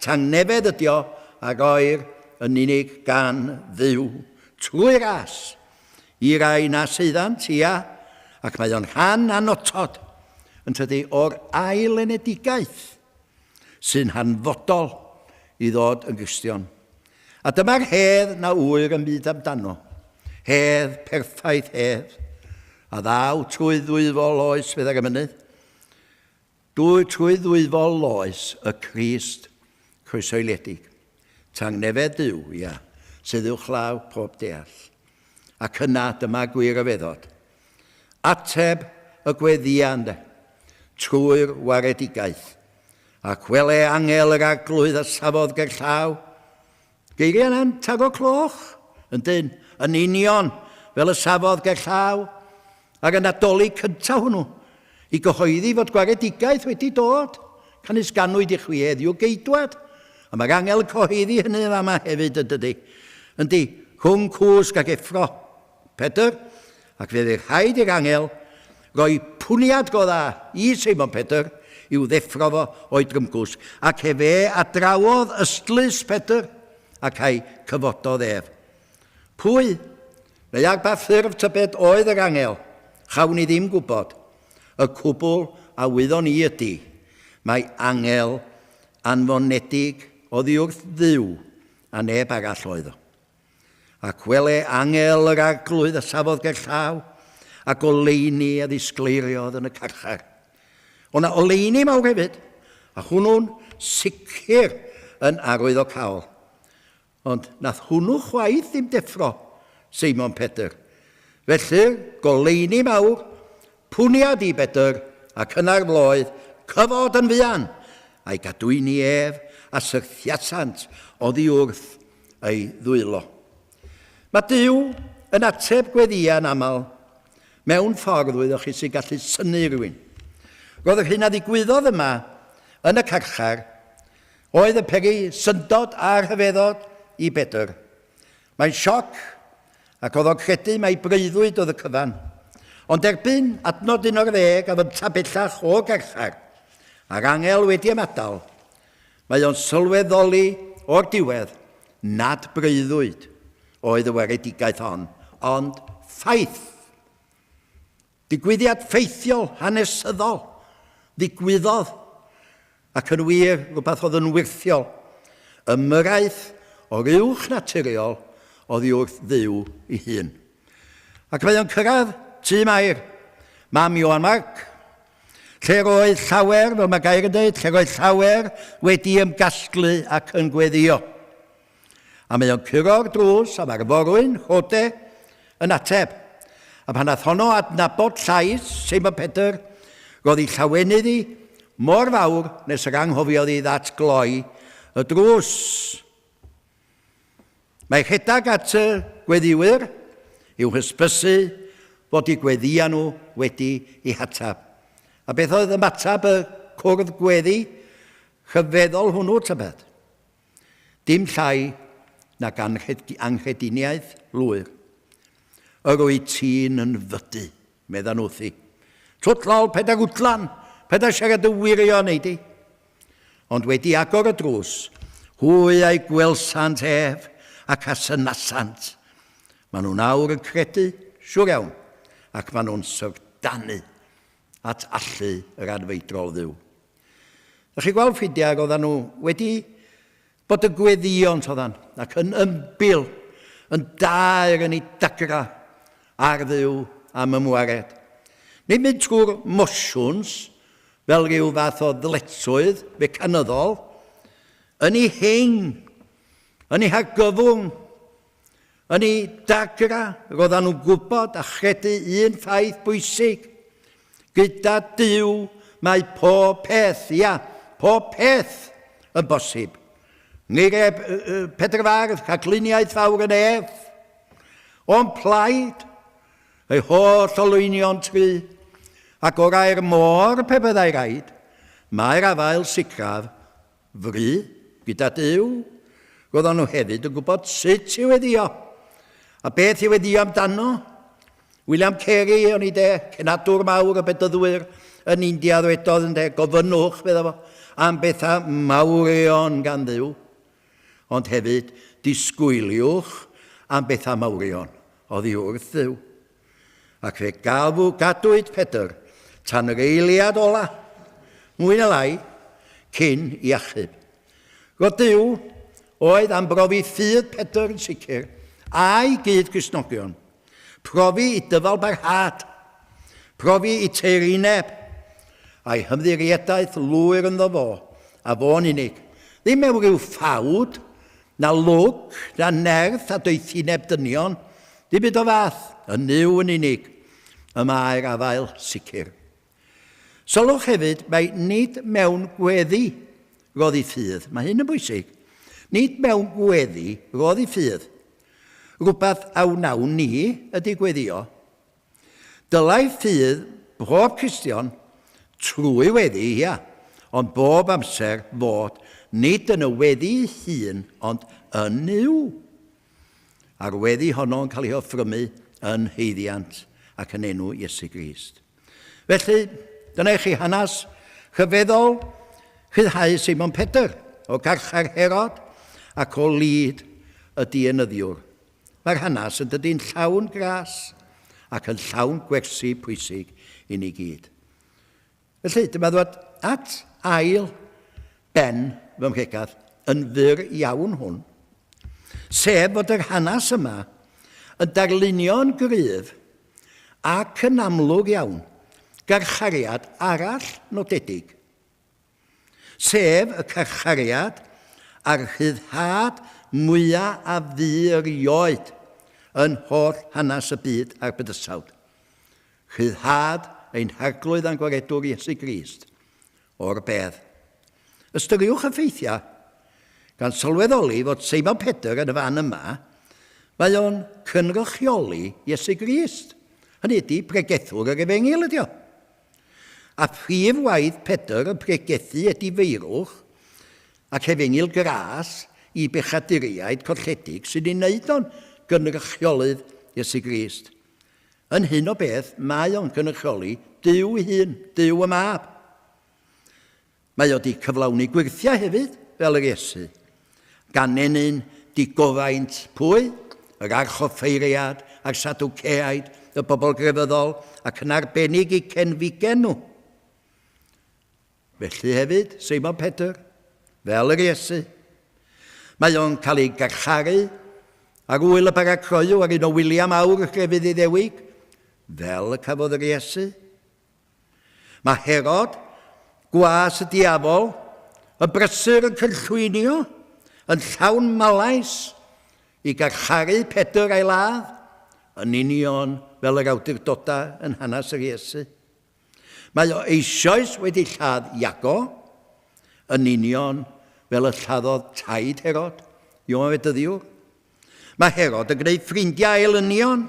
S2: Tangnefedd ydio a roir yn unig gan Dduw trwy ras i rai na seiddant, ia, ac mae o'n rhan annotod, yn tydi, o'r ail-enedigaeth sy'n hanfodol i ddod yn Gristion. A dyma'r hedd na ŵyr yn byd amdano, hedd perffaith hedd, a ddaw trwy ddwyfol oes fydd ar y mynydd, dwy trwy ddwyfol oes y Crist croesoeliedig. Tangnefedd Duw, ia, sydd uwchlaw pob deall. Ac yna dyma gwir ryfeddod. Ateb y gweddïau ynde, trwy'r waredigaeth. Ac wele angel yr Arglwydd a safodd gerllaw. Geiriau yna'n taro cloch, yndyn, yn union fel y safodd gerllaw ar y Nadolig cyntaf hwnnw, i gyhoeddi fod gwaredigaeth wedi dod, canys ganwyd i chwi heddiw geidwad. A mae'r angel yn cyhoeddi hynny yn fama hefyd, yn dydy? Yndi, rhwng cwsg ac effro. Pedr, ac fe fydd rhaid i'r angel roi pwniad go dda i Seimon Pedr i'w ddeffro fo o'i drymgwsg, ac efe a drawodd ystlys Pedr, ac a'i cyfododd ef. Pwy, neu ar ba ffurf tybed oedd yr angel? Chawn ni ddim gwybod. Y cwbl a wyddon ni ydy, mai angel anfonedig oddi wrth Dduw a neb arall oedd o. Ac wele angel yr Arglwydd a safodd ger llaw, a goleuni a ddisgleiriodd yn y carchar. O na oleuni mawr hefyd, a hwnnw'n sicr yn arwyddocaol. Ond nath hwnnw chwaith ddim deffro Seimon Pedr. Felly, goleuni mawr, pwniad i Bedr, ac yna'r floedd, cyfod yn fuan, a'i gadwyni ef, a syrthiasant oddi wrth ei ddwylo. Mae Duw yn ateb gweddïau yn aml mewn ffordd, wyddoch chi, sy'n gallu synnu rhywun. Roedd yr hyn a ddigwyddodd yma yn y carchar oedd yn peri syndod a rhyfeddod i Bedr. Mae'n sioc, ac oedd o'n credu mai breuddwyd oedd y cyfan. Ond erbyn adnod 11 a fynta bellach o garchar, a'r angel wedi ymadael, Mae o'n sylweddoli o'r diwedd nad breuddwyd oedd y waredigaeth hon, ond ffaith. Digwyddiad ffeithiol, hanesyddol, ddigwyddodd, ac yn wir, rhywbeth oedd yn wyrthiol. Ymyrraeth o'r uwch naturiol oddi wrth Dduw ei hun. Ac mae o'n cyrraedd tŷ Mair, mam Ioan Marc, Lle roedd llawer, fel mae gair yn dweud, lle roedd llawer wedi ymgasglu ac yn gweddio. A mae o'n curo'r drws a mae'r forwyn, Rhode, yn ateb. A pan nath honno adnabod llais Seimon Pedr, roedd ei llawenydd hi mor fawr nes yr anghofiodd hi ddatgloi y drws. Mae rhedeg at y gweddïwyr i'w hysbysu fod eu gweddïau nhw wedi eu hatab. A beth oedd ymateb y cwrdd gweddi rhyfeddol hwnnw, tybed? Dim llai nag anghrediniaeth lwyr. Yr wyt ti'n yn fydu, meddan wrthi. Twt lol, paid ag wtlan, paid â siarad y wirion, nei di. Ond wedi agor y drws, hwy a'i gwelsant ef ac a synasant. Maen nhw'n awr yn credu, siŵr iawn, ac maen nhw'n syfrdanu at allu yr anfeidrol Dduw. Ydych chi'n gweld ffrindiau, roedden nhw wedi bod yn gweddïo yn toddan, ac yn ymbil, yn daer yn ei dagra ar Dduw am ymwared. Nid mynd trwy'r mosiwns fel rhyw fath o ddyletswydd fecanyddol, yn ei hing, yn ei hargyfwng, Yn ei dagra, roeddan nhw'n gwybod a chredu un ffaith bwysig. Gyda Duw mae pob peth, ia, pob peth yn bosib. Ngeiriau Pedr Fardd, rhagluniaeth fawr yn ef. O'n plaid, ei holl olwynion tru, ac orau'r môr pe byddai raid, mae'r afael sicraf Fry, gyda Duw. Roedden nhw hefyd yn gwybod sut i weddïo, a beth i weddïo amdano. William Carey, o'n i de, cenadwr mawr y Bedyddwyr yn India ddwedodd yn de, gofynnwch, medda fo, am bethau mawrion gan Dduw, ond hefyd disgwyliwch am bethau mawrion oddi wrth Dduw. Ac fe galw gadwyd Pedr tan yr eiliad ola, mwy na lai, cyn i achub. Roedd Duw oedd am brofi ffydd Pedr yn sicr, a'i gyd-Gristnogion. Profi i dyfal barhad, profi i teirineb, a'i hymddiriedaeth lwyr ynddo fo, a fo'n unig. Ddim mewn rhyw ffawd, Na lwc, na nerth a doethineb dynion, dim byd o fath, yn Nuw yn unig, y mae'r afael sicr. Sylwch hefyd mai nid mewn gweddi rodd i ffydd, mae hyn yn bwysig, nid mewn gweddi rodd i ffydd. Rhywbeth a wnawn ni ydy gweddio. Dylai ffydd bob Cristion, trwy weddi, ia, ond bob amser fod nid yn y weddi ei hun, ond yn Nuw. A'r weddi honno yn cael ei offrymu yn haeddiant ac yn enw Iesu Grist. Felly, dyna i chi hanes rhyfeddol rhyddhau Seimon Pedr o garchar Herod ac o lid y dienyddiwr. Mae'r hanes yn dydi'n llawn gras ac yn llawn gwersi pwysig i ni gyd. Felly, dyma ddod at ail ben fy mhregath yn fyr iawn hwn, sef fod yr hanes yma yn darlunio'n gryf ac yn amlwg iawn garchariad arall nodedig. Sef y carchariad a'r rhyddhad mwya' a fu erioed yn holl hanes y byd a'r bydysawd. Rhyddhad ein Harglwydd a'n Gwaredwr Iesu Grist o'r bedd. Ystyriwch y ffeithiau, gan sylweddoli fod Seimon Pedr yn y fan yma, mae o'n cynrychioli Iesu Grist. Hynny ydy, pregethwr yr Efengyl ydy o. A phrif waith Pedr yn pregethu edifeirwch ac efengyl gras i bechaduriaid colledig sy'n ei wneud o'n gynrychiolydd Iesu Grist. Yn hyn o beth, mae o'n cynrychioli Duw ei hun, Duw y Mab. Mae o 'di cyflawni gwyrthiau hefyd, fel yr Iesu, gan ennyn digofaint pwy? Yr archoffeiriad a'r Sadwceaid, y bobl grefyddol, ac yn arbennig eu cenfigen nhw. Felly hefyd, Seimon Pedr, fel yr Iesu. Mae o'n cael ei garcharu ar ŵyl y bara croyw ar un o wyliau mawr y crefydd Iddewig, fel y cafodd yr Iesu. Mae Herod, gwas y diafol, yn brysur yn cynllwynio, yn llawn malais, i garcharu Pedr a'i ladd, yn union fel yr awdurdodau yn hanes yr Iesu. Mae o eisoes wedi lladd Iago, yn union fel y lladdodd taid Herod, Ioan Fedyddiwr. Mae Herod yn gwneud ffrindiau a'i elynion,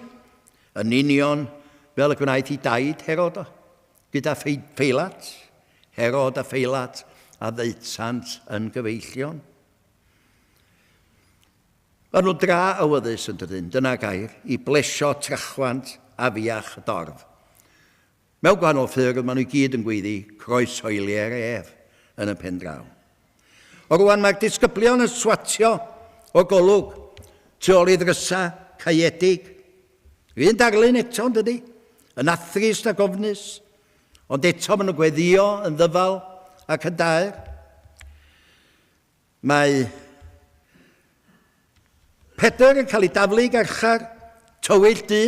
S2: yn union fel y gwnaeth i daid Herod o, gyda Pheilat. Herod a Pheilat a ddaethant yn gyfeillion. Maen nhw'n dra awyddus yn dydyn, dyna gair, i blesio trachwant afiach y dorf. Mewn gwahanol ffyrdd, maen nhw i gyd yn gweiddi, croeshoelier ef, yn y pen draw. O rwan mae'r disgyblion yn swatio o golwg tu ôl i ddrysau caeedig. Yr un darlun eto, yn dydi? Yn athrist ac ofnus, ond eto maen nhw'n gweddio yn ddyfal ac yn daer. Mae Pedr yn cael ei daflu i garchar tywyll du,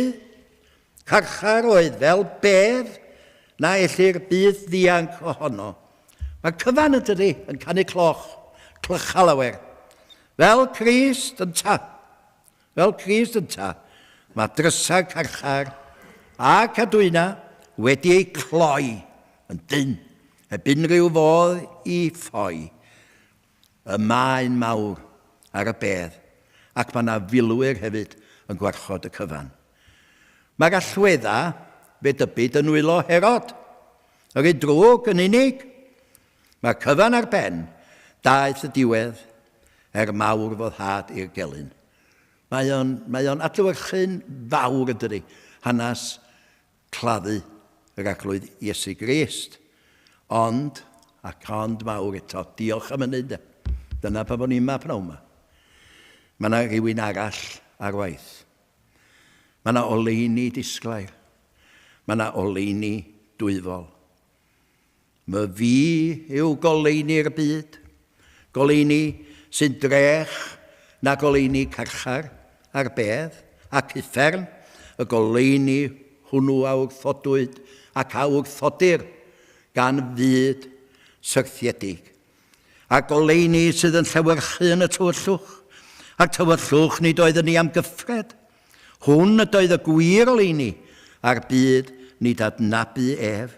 S2: carchar oedd fel bedd na ellir byth ddianc ohono. Mae'r cyfan yn dydi yn canu cloch, clycha lawer. Fel Crist ynta, fel Crist ynta, mae drysau carchar a cadwyna wedi eu cloi yn dynn, heb unrhyw fodd i ffoi. Y maen mawr ar y bedd, ac mae yna filwyr hefyd yn gwarchod y cyfan. Mae'r allweddau, fe dybid, yn nwylo Herod. Yr un drwg yn unig. Mae'r cyfan ar ben. Daeth y diwedd, er mawr foddhad i'r gelyn. Mae o'n, mae o'n adlewyrchu'n fawr yn dydi, hanes claddu yr Arglwydd Iesu Grist. Ond, ac ond mawr eto, diolch am hynny de. Dyna pa bod ni yma pnawn yma. Mae yna rhywun arall ar waith. Mae yna oleuni disglair. Mae yna oleuni dwyfol. My fi yw goleuni'r byd, goleuni sy'n drech na goleuni carchar a'r bedd ac uffern, y goleuni hwnnw a wrthodwyd ac a wrthodir gan fyd syrthiedig. A'r goleuni sydd yn llewyrchu yn y tywyllwch, a'r tywyllwch nid oedd yn ei amgyffred. Hwn ydoedd y gwir oleuni, a'r byd nid adnabu ef.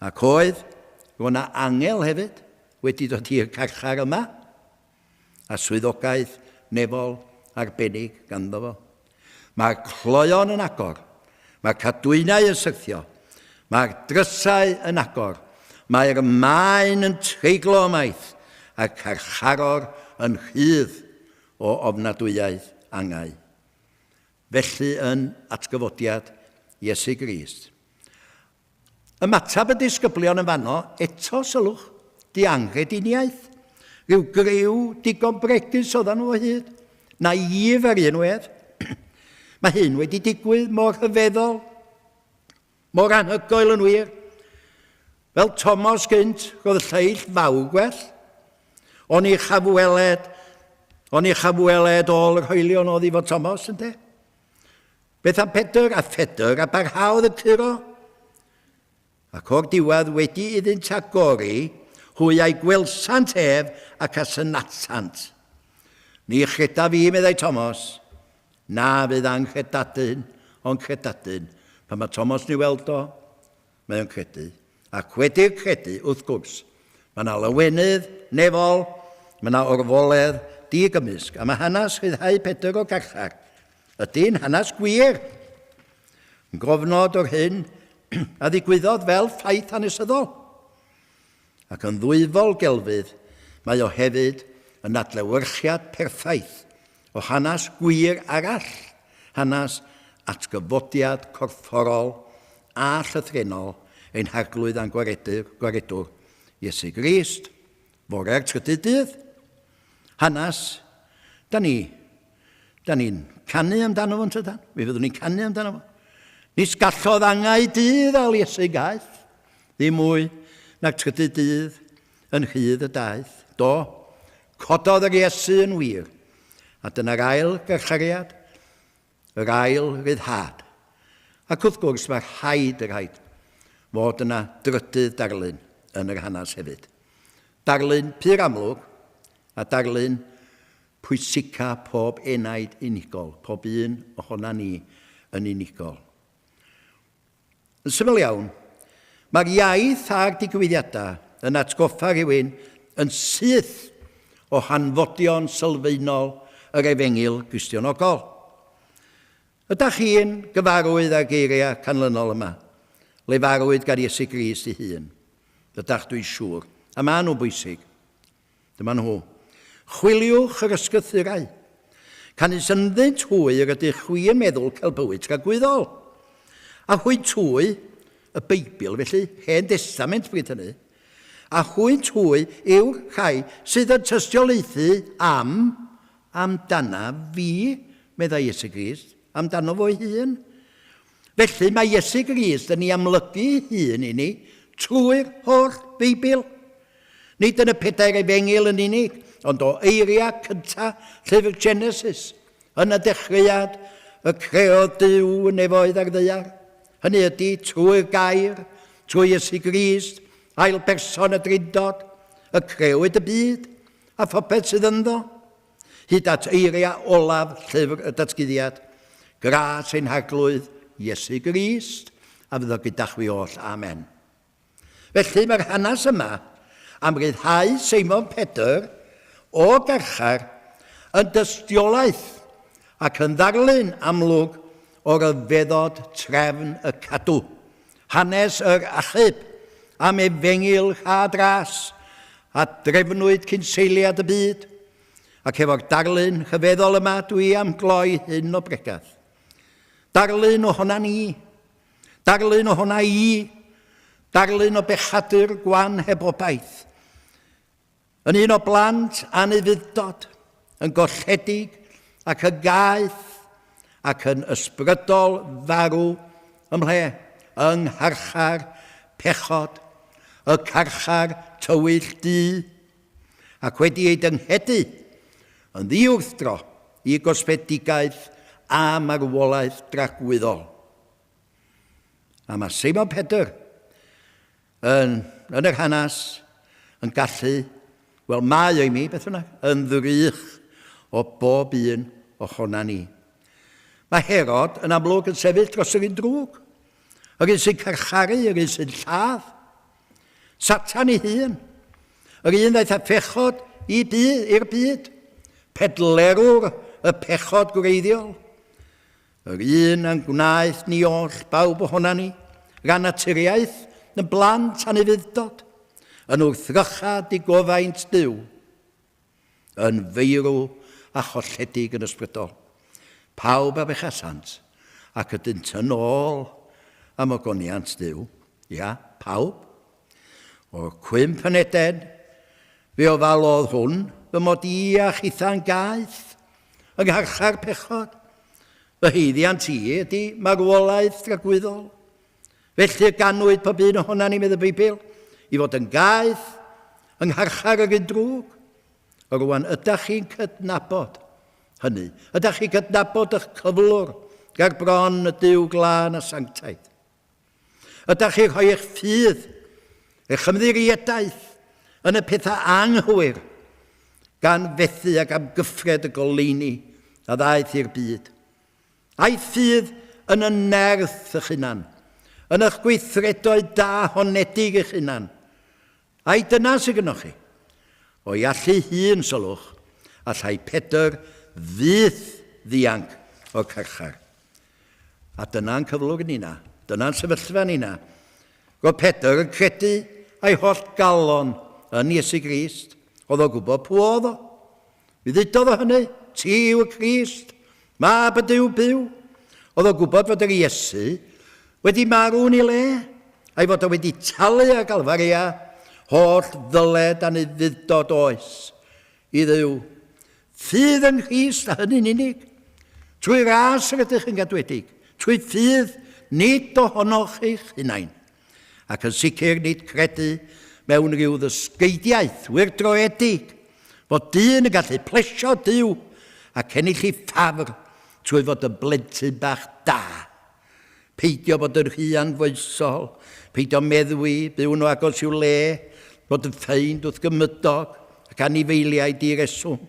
S2: Ac oedd, roedd 'na angel hefyd wedi dod i'r carchar yma, a swyddogaeth nefol arbennig ganddo fo. Mae'r cloeon yn agor, mae'r cadwynau yn syrthio, mae'r drysau yn agor, mae'r maen yn treiglo ymaith, a'r carcharor yn rhydd o ofnadwyaeth angau. Felly yn atgyfodiad Iesu Grist. Ymateb y disgyblion yn fanno, eto, sylwch, dianghrediniaeth. Rhyw griw digon bregus oeddan nhw o hyd. Naïf ar un wedd. Mae hyn wedi digwydd mor rhyfeddol, mor anhygoel yn wir. Fel Tomos gynt, roedd y lleill fawr gwell. Oni chaf weled, oni chaf weled ôl yr hoelion oddi fod Tomos, ynte? Beth am Pedr a Phedr a barhaodd y curo? Ac o'r diwedd wedi iddynt agori, hwy a'i gwelsant ef ac a synatant. Ni chredaf fi, meddai Tomos, na fydd anghredadun ond credadun. Pan mae Tomos ni weld o, mae o'n credu. Ac wedi'r credu, wrth gwrs, mae yna lawenydd nefol, mae yna orfoledd digymysg, a mae hanes rhyddhau Pedr o garchar ydy'n hanes gwir, yn gofnod o'r hyn a ddigwyddodd fel ffaith hanesyddol. Ac yn ddwyfol gelfydd, mae o hefyd yn adlewyrchiad perffaith o hanes gwir arall, hanes atgyfodiad corfforol a llythrennol ein Harglwydd a'n Gwaredur, Gwaredwr, Iesu Grist, fore'r trydydd dydd. Hanes, da ni, da ni'n canu amdano fo'n tydan? Mi fyddwn ni'n canu amdano fo. Nis gallodd angau dydd al Iesu gaeth, ddim mwy nag trydydd dydd yn rhydd y daeth. Do, cododd yr Iesu yn wir, a dyna'r ail garchariad, yr ail ryddhad. Ac wrth gwrs mae rhaid, y rhaid, fod yna drydydd darlun yn yr hanes hefyd. Darlun pur amlwg a darlun pwysica pob enaid unigol, pob un ohona ni yn unigol. Yn syml iawn, mae'r iaith a'r digwyddiadau yn atgoffa rhywun yn syth o hanfodion sylfaenol yr Efengyl Gristionogol. Ydach chi'n gyfarwydd â'r geiriau canlynol yma? Lefarwyd gan Iesu Grist ei hun. Ydach, dwi'n siŵr. A maen nhw'n bwysig. Dyma nhw. Chwiliwch yr ysgrythurau. Canys ynddynt hwy yr ydych chwi yn meddwl cael bywyd tragwyddol. A hwynt hwy, y Beibl felly, Hen Destament bryd hynny, a hwynt hwy yw'r rhai sydd yn tystiolaethu am, amdana fi, meddai Iesu Grist, amdano fo'i hun. Felly mae Iesu Grist yn ei amlygu hun i ni trwy'r holl Beibl. Nid yn y pedair efengyl yn unig, ond o eiriau cyntaf llyfr Genesis, yn y dechreuad y creodd Duw y nefoedd a'r ddaear. Hynny ydy, trwy'r gair, trwy Iesu Grist, ail berson y Drindod, y crewyd y byd, a phopeth sydd ynddo, hyd at eiriau olaf llyfr y Datguddiad, Gras ein Harglwydd Iesu Grist, a fyddo gyda chwi oll. Amen. Felly mae'r hanes yma am ryddhau Seimon Pedr o garchar yn dystiolaeth ac yn ddarlun amlwg o ryfeddod trefn y cadw, hanes yr achub am efengyl rhad ras a drefnwyd cyn seiliad y byd, ac efo'r darlun rhyfeddol yma dwi am gloi hyn o bregath. Darlun ohona ni, Darlun ohona i, darlun o bechadur gwan heb obaith, yn un o blant anufudd-dod, yn golledig ac yn gaeth ac yn ysbrydol farw ymhle, yng ngharchar pechod, y carchar tywyll du, ac wedi ei dynghedu yn ddiwrthdro i gosbedigaeth a marwolaeth dragwyddol. A mae Seimon Pedr yn, yn yr hanes yn gallu, wel mae o i mi, beth bynnag, yn ddrych o bob un ohona ni. Mae Herod yn amlwg yn sefyll dros yr un drwg, yr un sy'n carcharu, yr un sy'n lladd. Satan ei hun, yr un ddaeth â phechod i byd, i'r byd, pedlerwr y pechod gwreiddiol, yr un a'n gwnaeth ni oll, bawb ohona ni, gan naturiaeth yn blant anufudd-dod, yn wrthrycha digofaint Duw. yn feirw a cholledig yn ysbrydol. Pawb a bechasant, ac ydynt yn ôl am ogoniant Duw. Ia, pawb. O'r cwymp yn Eden, fe ofalodd hwn fy mod i a chitha'n gaeth, yng ngharchar pechod. Fy haeddiant i ydy marwolaeth dragwyddol. Felly y ganwyd pob un ohonan ni, medd y Beibl, i fod yn gaeth yng ngharchar yr un drwg. A rwan, ydach chi'n cydnabod hynny? Ydach chi'n cydnabod eich cyflwr ger bron y Duw glân a sanctaidd? Ydach chi'n rhoi eich ffydd, eich ymddiriedaeth yn y pethau anghywir, gan fethu ag amgyffred y goleuni a ddaeth i'r byd? A'i ffydd yn y nerth eich hunan, yn eich gweithredoedd da honedig eich hunan. Ai dyna sydd gynnoch chi? O'i allu hun, sylwch, allai Pedr fyth ddianc o'r carchar. A dyna'n cyflwr ni na. Dyna'n sefyllfa ni na. Roedd Pedr yn credu a'i holl galon yn Iesu Grist. Oedd o'n gwybod pwy oedd o. Mi ddudodd o hynny, ti yw y Crist, mab y Duw byw. Oedd o'n gwybod fod yr Iesu wedi marw yn ei le, a'i fod o wedi talu ar Galfaria holl ddyled anufudd-dod oes i Dduw. Ffydd yng Nghrist, a hynny'n unig. Trwy ras yr ydych yn gadwedig, trwy ffydd nid ohonoch eich hunain. Ac yn sicr nid credu mewn rhyw ddysgeidiaeth wyrdroëdig fod dyn yn gallu plesio Duw ac ennill ei ffafr trwy fod yn blentyn bach da. Peidio bod yn rhy anfoesol, peidio meddwi, byw'n o agos i'w le, bod yn ffeind wrth gymydog ac anifeiliaid di-reswm.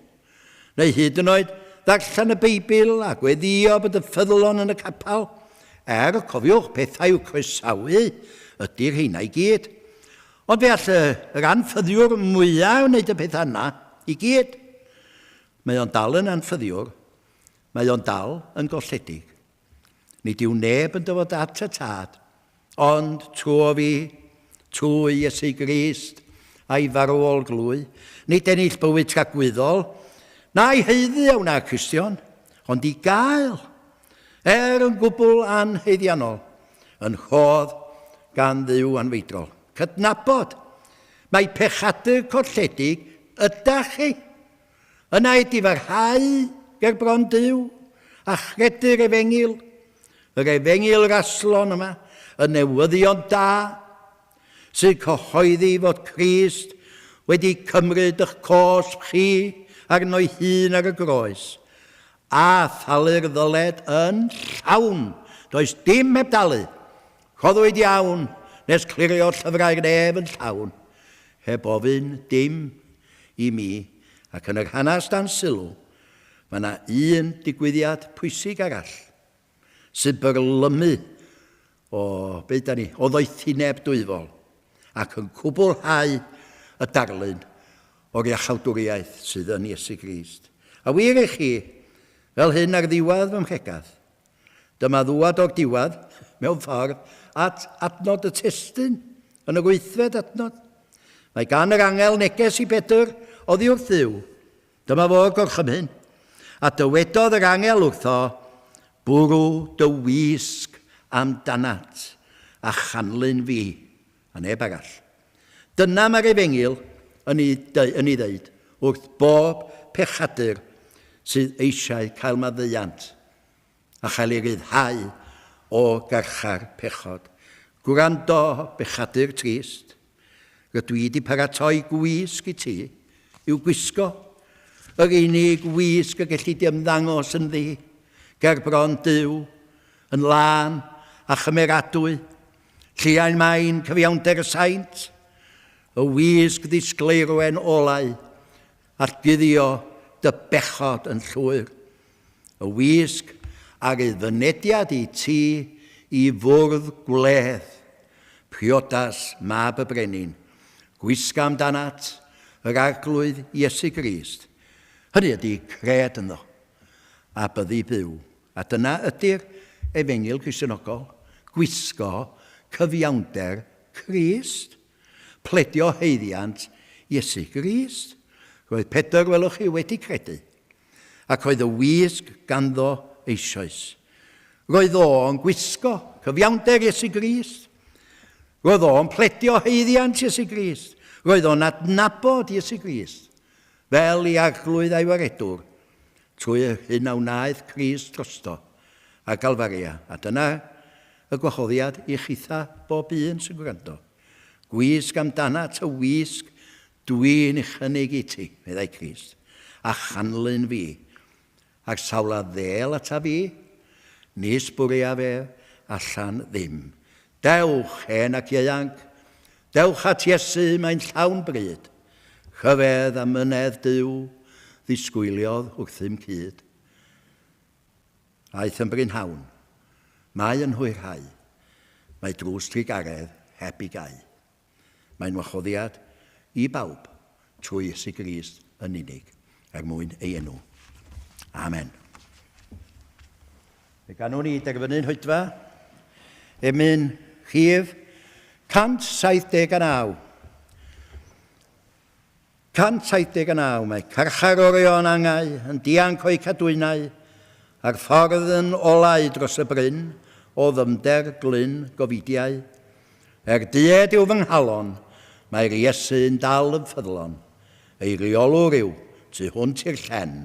S2: Neu hyd yn oed ddarllen y Beibl a gweddïo bod yn ffyddlon yn y capel. Er, cofiwch, pethau i'w croesawu ydy'r rheina i gyd. Ond fe all yr anffyddiwr mwyaf wneud y pethau yna i gyd. Mae o'n dal yn anffyddiwr. Mae o'n dal yn golledig. Nid yw neb yn dyfod at y Tad, ond trwy fi, trwy Iesu Grist a'i farwol glwy. Nid ennill bywyd tragwyddol, na'i haeddu a wna Cristion. Ond i gael, er yn gwbl anhaeddiannol, yn rhodd gan Dduw anfeidrol. Cydnabod, mae pechadur colledig ydach chi. Yna edifarhau ger bron Duw a chredu'r efengyl, yr efengyl raslon yma, y newyddion da, sy'n cyhoeddi fod Crist wedi cymryd ych cosb chi arno'i hun ar y groes, a thalu'r ddyled yn llawn. Does dim heb dalu. Rhoddwyd iawn nes clirio llyfrau'r nef yn llawn, heb ofyn dim i mi, ac yn yr hanes dan sylw, mae yna un digwyddiad pwysig arall sy'n byrlymu o, be da ni, o ddoethineb dwyfol ac yn cwblhau y darlun o'r iachawdwriaeth sydd yn Iesu Grist. A wir i chi, fel hyn ar ddiwedd fy mhregath, dyma ddwad o'r diwedd, mewn ffordd, at adnod y testun, yn yr wythfed adnod. Mae gan yr angel neges i Bedr oddi wrth Dduw. Dyma fo'r gorchymyn. A dywedodd yr angel wrtho, Bwrw dy wisg amdanat, a chanlyn fi, a neb arall. Dyna mae'r efengyl yn ei, yn ei ddeud wrth bob pechadur sydd eisiau cael maddeuant a chael ei ryddhau o garchar pechod. Gwrando, bechadur trist, rydw i wedi paratoi gwisg i ti i'w gwisgo, yr unig wisg y gelli di ymddangos ynddi, ger bron Duw, yn lân a chymeradwy, lliain main cyfiawnder y saint, y wisg ddisgleirwen olau, all guddio dy bechod yn llwyr. Y wisg a rydd fynediad i ti i fwrdd gwledd, priodas mab y brenin. Gwisga amdanat yr Arglwydd Iesu Grist. Hynny ydy, cred ynddo, a byddi byw. A dyna ydy'r efengyl Gristnogol, gwisgo cyfiawnder Crist. Pledio haeddiant Iesu Grist. Roedd Pedr, welwch chi, wedi credu, ac oedd y wisg ganddo eisoes. Roedd o'n gwisgo cyfiawnder Iesu Grist. Roedd o'n pledio haeddiant Iesu Grist. Roedd o'n adnabod Iesu Grist fel ei arglwydd a'i waredwr trwy yr hyn a wnaeth Crist drosto ar Galfaria. A dyna y gwahoddiad i chitha bob un sy'n gwrando. Gwisg amdanat y wisg dwi'n ei chynnig i ti, meddai Crist, a chanlyn fi. A'r sawl a ddêl ata fi, nis bwriaf ef allan ddim. Dewch, hen ac ieuanc, dewch at Iesu, mae'n llawn bryd. Rhyfedd a mynedd Duw ddisgwyliodd wrthym cyd. Aeth yn brynhawn. Mae yn hwyrhau. Mae drws trugaredd heb ei gau. Mae'n wahoddiad i bawb trwy Iesu Grist yn unig, er mwyn ei enw. Amen. Fe ganwn ni derfynu'n hoedfa, emyn rhif 179. 179, Mae carcharorion angau yn dianc o'u cadwynau, a'r ffordd yn olau dros y bryn o ddyfnder glyn gofidiau. Er dued yw fy nghalon, mae'r Iesu'n dal yn ffyddlon, ei reolwr yw tu hwnt i'r llen,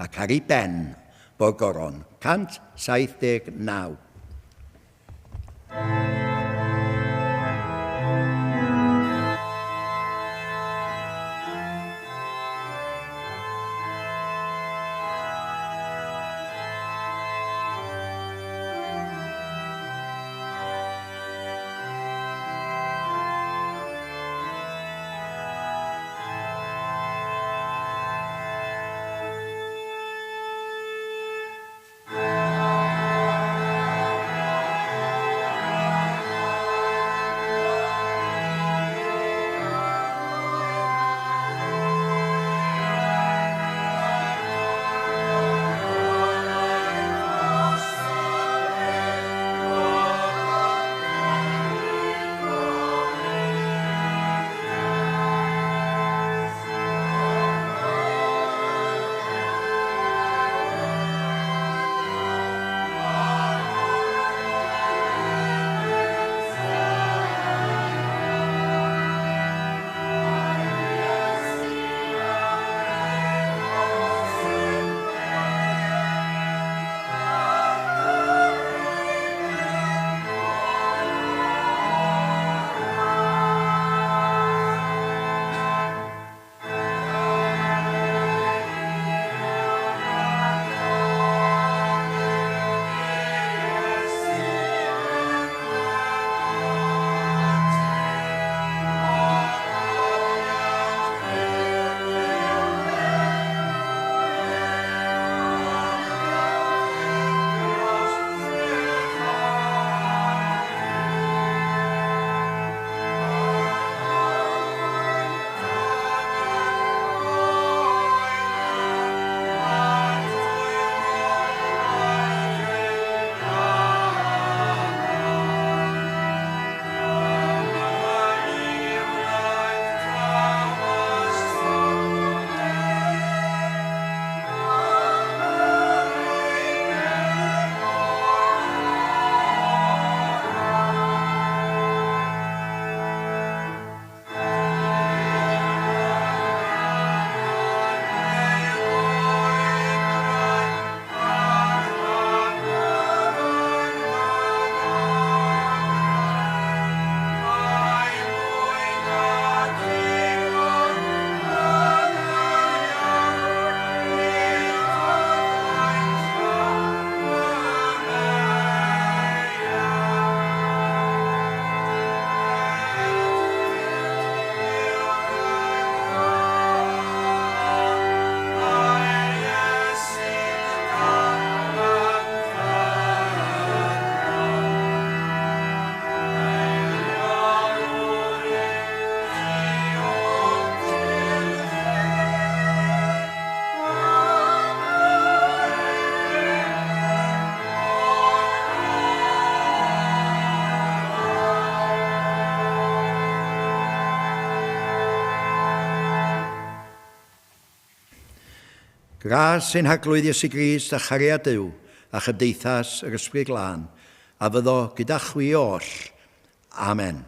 S2: ac ar ei ben bo'r goron. 179. Gras ein Harglwydd Iesu Grist a chariad Duw a chymdeithas yr Ysbryd Glân a fyddo gyda chwi oll. Amen.